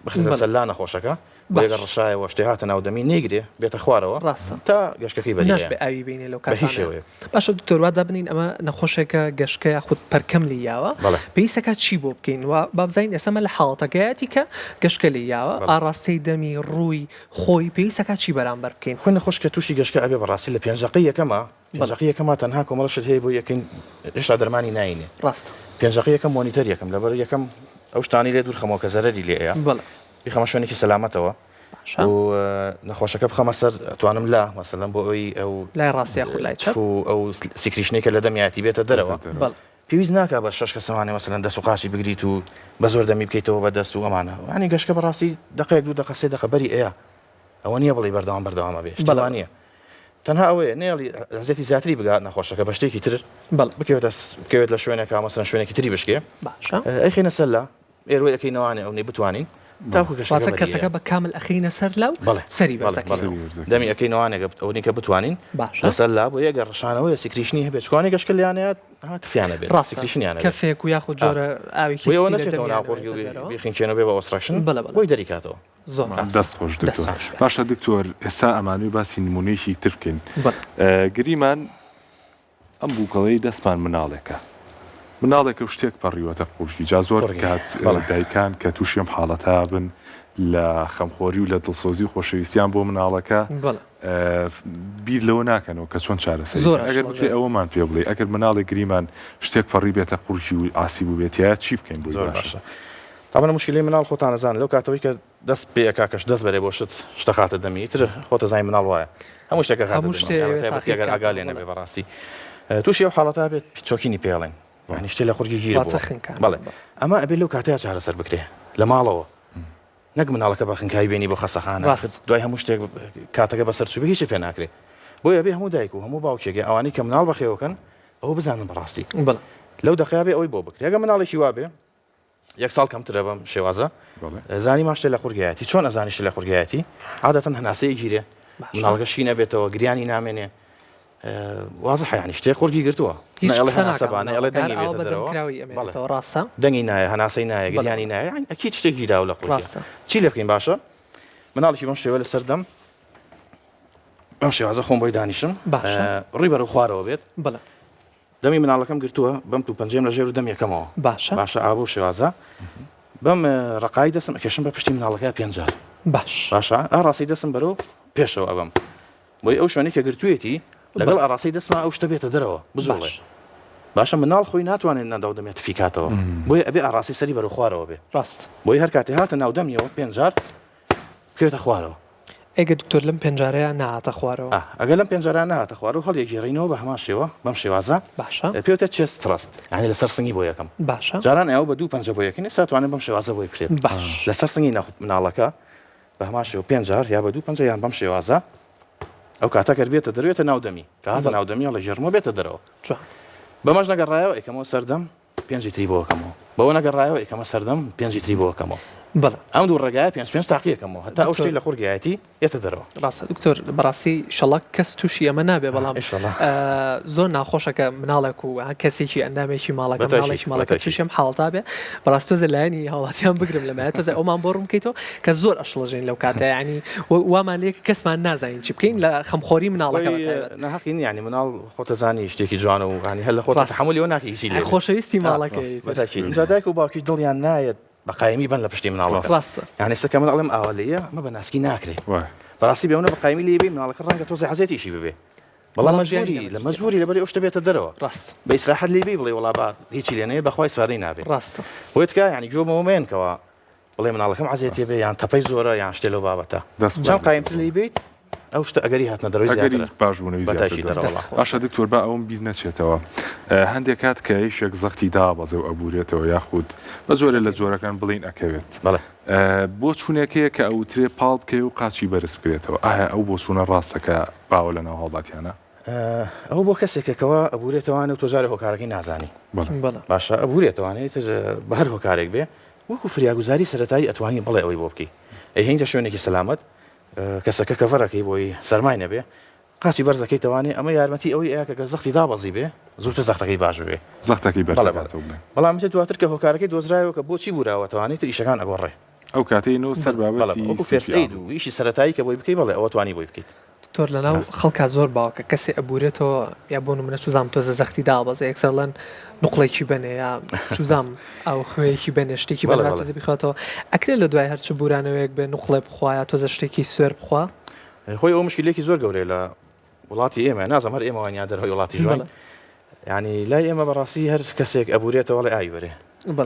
بخرێتە سەر لا نەخۆشەکە بۆیە گەر ڕشایەوە شتێ هاتە ناو دەمی نەیگرێ بێتە خوارەوە ڕاستە تا گەشکەکەی بەری ناشبێ ئاوی بینێ لەو بە هیچ کاتانە شێوەیەک. باشە دکتۆر وا دابنین ئەمە نەخۆشێکە گەشکە یاخود پەرکەم لێی یاوە بەڵێ. پێویستەکات چی بۆ بکەین وا با بزانین ئێستا مە لە حاڵەتەکەیەتی کە گەشکە لێی یاوە بەڵێ. ئاڕاستەی دەمی ڕووی خۆی پێویستەکات چی بەرامبەر بکەین؟ خۆی نەخۆش کە تووشی گەشکە ئەبێ بەڕاستی لە پێنج دەقەی یەکەما پێنج بەڵێ. دەقەی یەکەما تەنها کۆمەڵە شت هەیە بۆی ئەکەین هێشتا دەرمانی ناینێ ڕاستە. پێنج دەقەی یەکەم monitor یەکەم لەبەر یەکەم ئەو شتانەی لێ دوور خەمەوە کە زەرەری لێ ئەیا بەڵێ. بیخەمە شوێنێکی سەلامەتەوە باشە. و نەخۆشەکە بخەمە سەر توانم لا مەسەلەن بۆ ئەوی ئەو لای ڕاست یاخود لای چەپ تف و ئەو secretion ەی کە لە دەمیاتی بێتە دەرەوە بەڵێ. پێویست ناکا بە شەش کەسەوانێ مەسەلەن دەست و قاچی بگریت و بە زۆر دەمی بکەیتەوە بە دەست و ئەمانە یانی گەشکە بەڕاستی دەقەیەک دوو دەقە سێ دەقە بەری ئەیا ئەوە نییە بڵێی بەردەوام بەردەوامە بێ شتی بەڵێ وا نییە تەنها ئەوەیە نەیەڵی ئەزیەتی زیاتری بگات نەخۆشەکە بە شتێکی تر بەڵێ. بکەوێتە بکەوێت لە شوێنێکا مەسەلەن شوێنێکی تری بشکێ باشە. ئەیخەینە سەر لا ئێروەی ئەکەی نەوانێ ئەونەی بتوانین تاکو کەشەکە واتە بەری کەسەکە ئەیە. بە کامل ئەخەینە سەر لا و بەڵێ سەری بەڵێ بەرز بەڵێ ئەکەینەوە. دەمی ئەکەی نەوانێ گە ئەونەی کە بتوانین باشە. لەسەر لا بۆیە گەر ڕشانەوەیە secretion ی هەبێت چکوانێ گەشکە لێیانەیە ها تفیان ئەبێت ڕاستە secretion یان ئەبێت. کەفێک و یاخود ئا. جۆرە ئاوێکی بۆیە ئەوە سپی لە نەچێتەوە ناو دەمیانەوە قوڕگی یەتە و دەرەوە. بیخنکێنەوە بێ بە obstruction بەڵێ بەڵێ. بۆی دەریکاتەوە. زۆر ڕاستە. دەست خۆش دەست دکتۆر. خۆش بێت. باشە دکتۆر ئێستا ئەمانەوێ باسی نمونەیەکی تر بکەین. بەڵێ. گریمان ئەم بووکەڵەی دەستمان مناڵێکە مناڵێکە و شتێک پەڕیوەتە قوڕگی جا زۆر قوڕگی کات بەڵێ. دایکان کە تووشی ئەم حاڵەتە بن لە خەمخۆری و لە دڵسۆزی و خۆشەویستیان بۆ مناڵەکە بەڵێ. بیر لەوە ناکەنەوە کە چۆن چارەسەری زۆر بکەن ئەگەر ئاشڵەژێ. بکرێ ئەوەمان پێ بڵێی ئەگەر مناڵێک گریمان شتێک پەڕیبێتە قوڕگی و عاسی بووبێتایە چی بکەین بۆی زۆر باشە؟ باشە تابەن موشکیلەی مناڵ خۆتان ئەزانن لەو کاتەوەی کە دەست پێ ئەکا کەش دەست بەرێ بۆ شت شتە خاتە دەمی ئیتر خۆتە زانی مناڵ وایە هەموو شتێکە خاتە هەموو دەمی شتێ ئەوێ تایبەتی تاقی ئەگەر ئاگا بکاتەوە لێ بەڵێ. نەبێ بەڕاستی تووشی ئەو حاڵەتە بێت choking ی پێ ئەڵێن یانی شتێ لە قورگی گیر واتە بووە خنکان بەڵێ ئەمە ئەبێ لەو کاتەیا چارەسەر بکرێ لە ماڵەوە نەک مناڵەکە بە خنکاوی بێنی بۆ خەسەخانە ڕاست. دوای هەموو شتێک کاتەکە بەسەر چووبێ هیچی پێ ناکرێ بۆیە ئەبێ هەموو دایک و هەموو باوکێک ئەوانەی کە مناڵ بەخێوەکەن ئەوە بزانن بەڕاستی بەڵێ. لەو دەقەیا بێ ئەوەی بۆ بکرێ ئەگەر مناڵێکی وابێ یەک ساڵ کەمترە بەم شێوازە زانیمان شتێ لە قورگایەتی چۆن ئەزانی شتێ لە قورگایەتی عادەتەن هەناسەی گیرێ مناڵەکە شین ئەبێتەوە گریانی نامێنێ وازحە یانی شتێ قورگی گرتووە هیچ نە ئەڵێ قسە هەناسە ناکا با نە ئەڵێ مناڵەکە هەر دەنگی ئاوا بێتە بە دەرەوە دەمکراوی بەڵێ ئەمێنێتەوە ڕاستە دەنگی نایە هەناسەی نایە بەڵێ گریانی نایە یانی ئەکید شتێک گیراوە لە قورگیا ڕاستە چی لێ بکەین باشە مناڵێکی بەم شێوە لەسەر دەم بەم شێوازە خۆم بۆی دانیشم باشە ڕووی بەرەو خوارەوە بێت بەڵێ دەمی مناڵەکەم گرتووە بەم تو پەنجەیەم لە ژێر دەم یەکەمەوە باشە باشە ئا بەو شێوازە. بەم ڕقای دەستم ئەکێشم بە پشتی مناڵەکە پێنج جار. باش. باشە ئاڕاستەی دەستم بەرەو پێشەوە ئەبەم. بۆی ئەو شوێنەی کە گرتوویەتی لەگەڵ ئاڕاستەی دەستما ئەو شتە بێتە دەرەوە بجوڵێ. باشە مناڵ خۆی ناتوانێت ناو دەمێ تفی کاتەوە بۆیە ئەبێ ئاڕاستەی سەری بەرەو خوارەوە بێ. ڕاست. بۆیە هەر کاتێ هاتە ناو دەمیەوە پێنج جار بکەوێتە خوارەوە. ئەگەر دکتۆر لەم پێنجارەیا نەهاتە خوارەوە؟ ئا ئەگەر لەم پێنجارەیا نەهاتە خوارەوە هەڵیەگێڕینەوە بە هەمان شێوە بەم شێوازە. باشە. پێوتە chest thrust یانی لەسەر سنگی بۆ یەکەم. باشە. جاران ئەوە بە دوو پەنجە بۆ یەکەین ئێستا توانێت بەم شێوازە بۆی بکرێت. باش. لەسەر سنگی مناڵەکە بە هەمان شێوە پێنج جار یا بە دوو پەنجە یان بەم شێوازە ئەو کاتە گەر بێتە دەرەوە بێتە ناو دەمی کە هاتە ناو دەمی هەڵیگێڕمەوە بێتە دەرەوە. جوان. بەمەش نەگەڕایەوە ئەیکەمەوە سەردەم پێنجی تری بۆ ئەکەمەوە بەوە نەگەڕایەوە ئەیکەمە سەردەم پێنجی تری بۆ ئەکەمەوە. بەڵێ. ئەم دوو ڕێگایە پێنج پێنج تاقی ئەکەمەوە هەتا ئەو شتەی لە قوڕگیایەتی یەتە دەرەوە. ڕاستە دکتۆر بەڕاستی ئیشەڵا کەس تووشی ئەمە نابێ بەڵام زۆر ناخۆشە کە مناڵێک و کەسێکی ئەندامێکی ماڵەکە مناڵێکی ماڵەکە تووشی ئەم حاڵەتە بێ بەڕاستی تۆزێ لایەنی هاوڵاتیان بگرم لەمایە تۆزێ ئەومان بۆ ڕوون بکەیتەوە کە زۆر ئەشڵەژێین لەو کاتە یانی وامان لێ کەسمان نازانین چی بکەین لە خەمخۆری مناڵەکە بە تایبەت. ناهەقی نیە یانی مناڵ خۆتەزانی شتێکی جوانە و یانی هەر لە خۆت تەحەمولی ئەوە ناکەی هیچی لێ بێ. خۆشەویستی ماڵەکەی. بەتاکید ئینجا دایک و باوکیش دڵیان نایەت بە قایمی بن لە پشتی مناڵەکە. ڕاستە. یانی ئێستا کە من ئەڵێم ئاوا لێیە ئەمە بە ناسکی ناکرێ. بەڕاستی بێ ئەونە بە قایمی لێی بێی مناڵەکە ڕەنگە تۆزێ عەزێتیشی ببێ. بەڵام مەجبوری لە مەجبوری لەبەری ئەو شتە بێتە دەرەوە. ڕاست. بە ئیسراحەت لێی بێی بڵێی وەڵا با هیچی لێ نەیە بەخوا ئیسفادەی نابێ. ڕاستە. بۆیە تکایە یانی گوێ بەوە مەیەن کەوا بڵێ مناڵەکەم عەزێتێ بێ یان تەپەی زۆرە یان شتێ لەو بابەتە. چەند قایمتر لێی بێیت ئەو شتە ئەگەری هاتنە دەرەوەی زیاترە. ئەگەری باشبوونەوەی زیاتر دەست خۆش. باشە دکتۆر با ئەوەم بیر نەچێتەوە هەندێک کات کە یەکێک زەختی دابەزێ و ئەبورێتەوە یاخود بە جۆرێ لە جۆرەکان بڵێین ئەکەوێت بەڵێ. بۆچوونێک هەیە کە ئەوترێ پاڵ بکەوێ و قاچی بەرز بکرێتەوە ئایا ئەو بۆچوونە ڕاستە کە باوە لە ناو هاوڵاتیانا؟ ئەوە بۆ کەسێکە کەوا ئەبورێتەوانێ و تۆ جارێ هۆکارەکەی نازانی. بەڵێ. باشە ئەبورێتەوانێ ئیتر بە هەر هۆکارێک بێ وەکو فریاگوزاری سەرەتایی ئەتوانی بڵێ ئەوەی بۆ بکەی ئەیهێنیتە شوێنێکی سەلامەت کەسەکە کەڤەرەکەی بۆی سەرمای نەبێ قاچی بەرزەکەی تەوانێ ئەمە یارمەتی ئەوەی ئەیا کە گەر زەختی دابەزی بێ زووتر زەختەکەی باش ببێ. زەختەکەی بەرز ئەکاتەوە بڵێ. بەڵام ئیتر دواتر کە هۆکارەکەی دۆزرایەوە کە بۆچی بوراوە تەوانێ ئیتر ئیشەکان ئەگۆڕێ. ئەو کاتەی نۆ سەر بابەتی وەکو first aid و ئیشی سەرەتایی کە بۆی بکەی بەڵێ ئەوە توانی بۆی بکەیت. دکتۆر لەناو خەڵکا زۆر باوە کە کەسێ ئەبورێتەوە یا بۆ نمونە چوزام تۆزە زەختی دابەزێ یەکسەر ئەڵێن نوقڵێکی بەنێ یا چوزام ئاو خوێیەکی بەنێ شتێکی بەنێ با تۆزێ بیخواتەوە ئەکرێ لە دوای هەرچ بورانەوەیەک بێ نوقڵێ بخوا یا تۆزە شتێکی سوێر بخوا؟ خۆی ئەو مشکلێکی زۆر گەورەیە لە وڵاتی ئێمە نازم هەر ئێمە وان یا دەرەوەی وڵاتی ژوان ینی لای ئێمە بەڕاستی هەر کەسێک ئەبورێتەوە ئەڵێ ئاوی بەرێ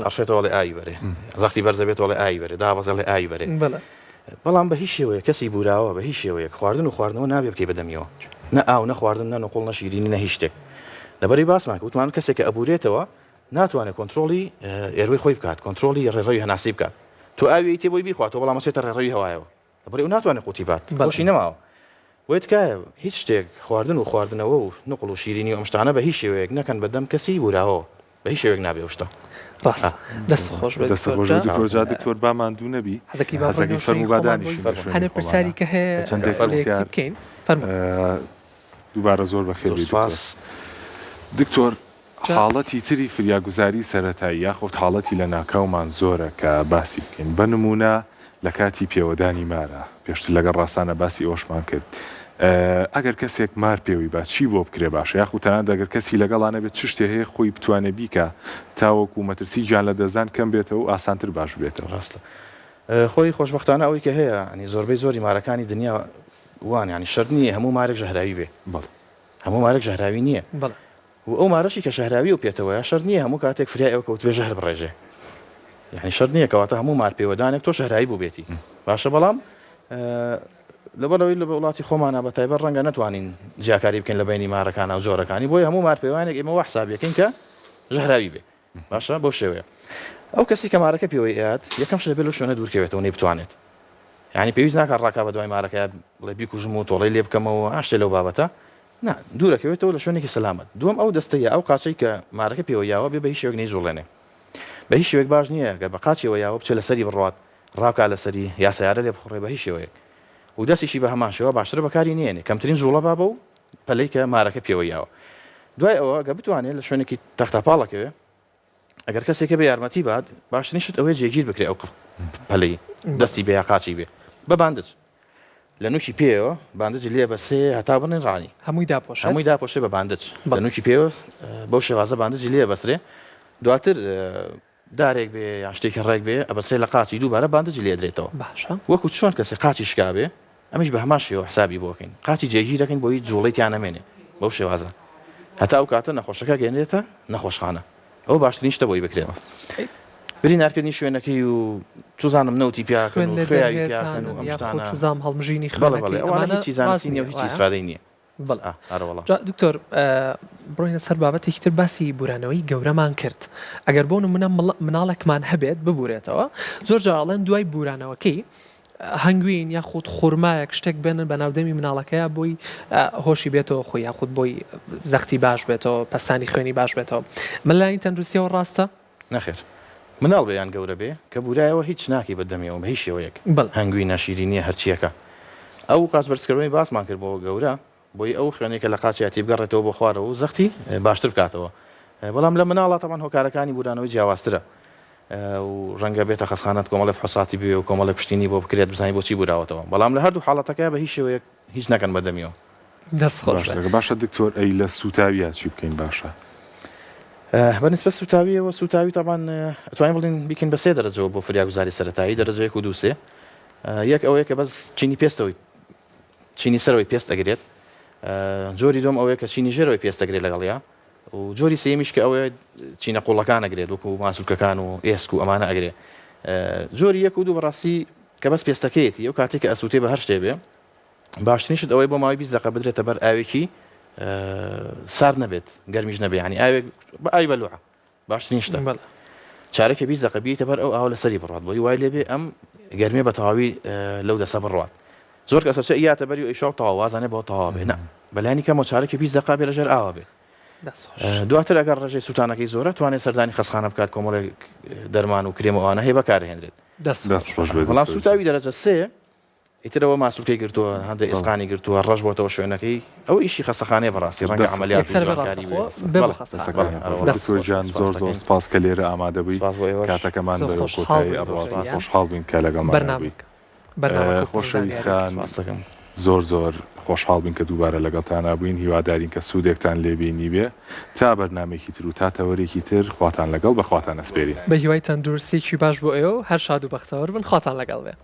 ئەڕشێتەوە ئەڵێ ئاوی بەرێ زەختی بەرزە بێتەوە ئەڵێ ئاوی بەرێ دابەزێ ئەڵێ ئاوی بەرێ بەڵام بە هیچ شێوەیەک کەسی بوراوە بە هیچ شێوەیەک خواردن و خواردنەوە نابێ بکەی بە دەمیەوە نە ئاو نە خواردن نە نوقڵ نە شیرینی نە هیچ شتێک لەبەری باسمان کرد وتمان کەسێک کە ئەبورێتەوە ناتوانێت کۆنترۆڵی airway خۆی بکات کۆنترۆڵی ڕێڕەوی هەناسەی بکات تۆ ئاوی تێ بۆی بیخواتەوە بەڵام ئەچێتە ڕێڕەوی هەوایەوە لەبەر ئەو ناتوانێت قوتی بات خۆشی نەماوە بۆیە تکایە هیچ شتێک خواردن و خواردنەوە و نوقڵ و شیرینی و ئەم شتانە بە هیچ شێوەیەک نەکەن بە دەم کەسی بوراوەوە بە هیچ شێوەیەک نابێ ئەو شتە. ڕاستە دەست خۆش بێت دەست خۆش بێت دکتۆر جا دکتۆر با ماندوو نەبی حەزەکەی با ڕۆینەوە شوێنی فەرموو با خۆمان بۆی دانیشین لە شوێنی هەنێ خۆمانا پرسیاری کە هەیە چەندێک لە یەکتی پرسیار بکەین فەرموو. دووبارە زۆر بەخێر زۆر بێی دکتۆر سوپاس. دکتۆر جا حاڵەتی تری فریاگوزاری سەرەتایی یاخود حاڵەتی لەناکاومان زۆرە کە باسی بکەین بە نموونە لە کاتی پێوەدانی مارە پێشتر لەگەڵ ڕاسانە باسی ئەوەشمان کرد ئەگەر کەسێک مار پێوەی با چی بۆ بکرێ باشە یاخود تەنانەت ئەگەر کەسی لەگەڵا نەبێت چ شتێ هەیە خۆی بتوانێ بیکا تاوەکو مەترسی گیان لەدەستدان کەم بێتەوە و ئاسانتر باش ببێتەوە. ڕاستە خۆی خۆشبەختانە ئەوەی کە هەیە یانی زۆربەی زۆری مارەکانی دنیا وان یانی شەرت نییە هەموو مارێک ژەهراوی بێ بەڵێ. هەموو مارێک ژەهراوی نییە. بەڵێ. و ئەو مارەشی کە ژەهراویە و پێتەوەیە شەرت نییە هەموو کاتێک فریای ئەوە کەوتبێ ژەهر بڕێژێ یانی شەرت نییە کەواتە هەموو مار پێوەدانێک تۆ ژەهراوی بووبێتی باشە بەڵام لەبەر ئەوەی لە وڵاتی خۆمانە بە تایبەت ڕەنگە نەتوانین جیاکاری بکەین لە بینی مارەکانە و جۆرەکانی بۆیە هەموو مار پێوانێک ئێمە وا حسابیەکەین کە ژەهراوی بێ باشە بەو شێوەیە ئەو کەسی کە مارەکە پێوەی ئەیات یەکەم شت دەبێت لەو شوێنە دوورکەوێتەوە نەیبتوانێت یعنی پێویست ناکات ڕاکا بە دوای مارەکە بڵێ بیکوژم و تۆڵەی لێ بکەمەوە ئاشتێ لەو بابەتە نا دوورەکەوێتەوە لە شوێنێکی سەلامەت دووەم ئەو دەستە یا ئەو قاچەی کە مارەکە پێوە یاوە بێ بە هیچ شێوەیەک نەیجوڵێنێ بە هیچ شێوەیەک باش نییە گەر بە قاچیەوە یاوە بچێ لەسەری بڕوات ڕابکا لەسەری یا سەیارە لێ بخوڕێ بە هیچ شێوەیەک و دەستیشی بە هەمان شێوە باشترە بەکاری نێنێ کەمترین جوڵە با بەو پەلەی کە مارەکە پێوە یاوە دوای ئەوە گە بتوانێت لە شوێنێکی تەختەپاڵەکەوێ ئەگەر کەسێکە بە یارمەتی بات باشترین شت ئەوەیە جێگیر بکرێ ئەو پەلەی دەستی بێ یا قاچی بێ بە باندج لە نوکی پێیەوە باندجی لێ بەسێ هەتا بڕین ڕانی هەمووی داپۆشێت هەمووی داپۆشێ بە باندج لە نوکی پێوە بەو شێوازە باندجی لێ بەسرێ دواتر. دارێک بێ یان شتێکی ڕێک بێ ئەبەسرێ لە قاچی دووبارە باندجی لێ ئەدرێتەوە. باشە. وەکو چۆن کەسێ قاچی شکابێ ئەمیش بە هەمان شێوە حسابی بۆ ئەکەین قاچی جێگیر ئەکەین بۆی جوڵەی تیا نەمێنێ بەو شێوازە هەتا ئەو کاتە نەخۆشەکە ئەگەیەنرێتە نەخۆشخانە ئەوە باشترین شتە بۆی بکرێت بریندارکردنی شوێنەکەی و چوزانم نەوتی پیاکەن خوێن و لێ خوێاوی پیاکەن دەرهێتان و ئەم یاخود شتانە چوزام هەڵمژینی بەڵێ بەڵێ خوێنەکەی ئەوانە ئەمانە هیچی ڕاست زانستی نییە نییە و هیچی وایە؟ ئیسفادەی نییە بەڵێ ئا ئەرەوەڵا. جا دکتۆر بڕۆینە سەر بابەتێکی تر باسی بورانەوەی گەورەمان کرد ئەگەر بۆ نمونە مناڵێکمان هەبێت ببورێتەوە زۆر جار ئەڵێن دوای بورانەوەکەی هەنگوین یاخود خورمایەک شتێک بێنن بە ناودەمی مناڵەکەیا بۆی هۆشی بێتەوە خۆی یاخود بۆی زەختی باش بێتەوە پەستانی خوێنی باش بێتەوە من لانی تەندروستیەوە ڕاستە؟ نەخێر مناڵ بێ یان گەورە بێ کە بورایەوە هیچ ناکەی بە دەمیەوە بە هیچ شێوەیەک بەڵێ. هەنگوینە شیرینیە هەرچیەکە ئەو قاچ بەرزکردنەوەی باسمان کرد بۆ گەورە بۆی ئەو خوێنەی کە لە قاچیاتی بگەڕێتەوە بۆ خوارەوە و زەختی باشتر بکاتەوە بەڵام لە مناڵا تەبعەن هۆکارەکانی بورانەوەی جیاوازترە و ڕەنگە بێتە خەستخانەت کۆمەڵێ فحوساتی بوێ و کۆمەڵێ پشتینی بۆ بکرێت بزانین بۆچی بوراوەتەوە بەڵام لە هەردوو حاڵەتەکە بە هیچ شێوەیەک هیچ نەکەن بە دەمیەوە. دەست خۆش بێت. باشە باشە دکتۆر ئەی لە سوتاویا چی بکەین باشە؟ بە نسبەت سوتاویەوە سوتاوی تەبعەن ئەتوانین بڵێین بیکەین بە سێ دەرەجەوە بۆ فریاگوزاری سەرەتایی دەرەجە یەک و دوو سێ یەک ئەوەیە کە بەس چینی پێستەوەی چینی سەرەوەی پێست ئەگرێت جۆری دووەم ئەوەیە کە چینی ژێرەوەی پێست ئەگرێت لەگەڵیا و جۆری سێیەمیش کە ئەوەیە چینە قوڵەکان ئەگرێت وەکو ماسولکەکان و ئێسک و ئەمانە ئەگرێ جۆری یەک و دوو بەڕاستی کە بەس پێستەکەیەتی ئەو کاتێک کە ئەسووتێ بە هەر شتێ بێ باشترین شت ئەوەی بۆ ماوەی 20 دقە بدرێتە بەر ئاوێکی سارد نەبێت گەرمیش نەبێ ینی ئاوێک بە ئاوی بەلوعە باشترین شتە بەڵێ. چارەکە 20 دقە بیتە بەر ئەو ئاوە لەسەری بڕات بۆی وای لێبێ ئەم گەرمێ بە تەواوی لەو دەسە بڕات زۆر کەس ئەچێ یاتە بەری و ئەیشاو تەواو وازانێ بۆ تەواو بێ نا بەلانی کەمەوە چارەکە 20 دقە بێ لەژێر ئاوا بێ دەست خۆش. دواتر ئەگەر ڕێژەی سووتانەکەی زۆرە توانێت سەردانی خەستخانە بکات کۆمەڵێک دەرمان و کرێم و ئەوانە هەیە بەکارهێنرێت. دەست دەست خۆش. خۆش بێ بەڵام دکتۆر گیان. سووتاوی دەرەجە سێ ئیتر ئەوە ماسولکەی گرتووە، هەندێک ئێسقانی گرتووە، ڕەش بۆتەوە شوێنەکەی، ئەوە ئیشی خەستەخانەیە بەڕاستی، ڕەنگە عەمەلیات و یەکسەر بێ جوانکاری ڕاستەخۆ بوێ. بێ بۆ بەڵێ، خەستەخانە. بەڵێ، ئەرەوەڵا. دەست دکتۆر خۆش. گیان سپاس زۆر زۆر دەکەین. سپاس کە لێرە ئامادە بووی، سپاس بۆ ئێوەش. کاتەکەمان زۆر بەرەو خۆشحاڵ کۆتایی بووین ئەڕوات دکتۆر و گیان. خۆشحاڵ بووین کە لەگەڵمانا بووی. بەرنامەکە بەرنامەکە و پڕ زانیاری. خۆشەویستان سپاس دەکەم. زۆر زۆر خۆشحاڵ بووین کە دووبارە لەگەڵتانا بووین، هیوادارین کە سوودێکتان لێ بینیبێ. تا بەرنامەیەکی تر و تا تەوەرێکی تر خواتان لەگەڵ بە خواتان ئەسپێرین. بە هیوای تەندروستیەکی باش بۆ ئێوە و هەر شاد و بەختەوەر بن خواتان لەگەڵ بێ.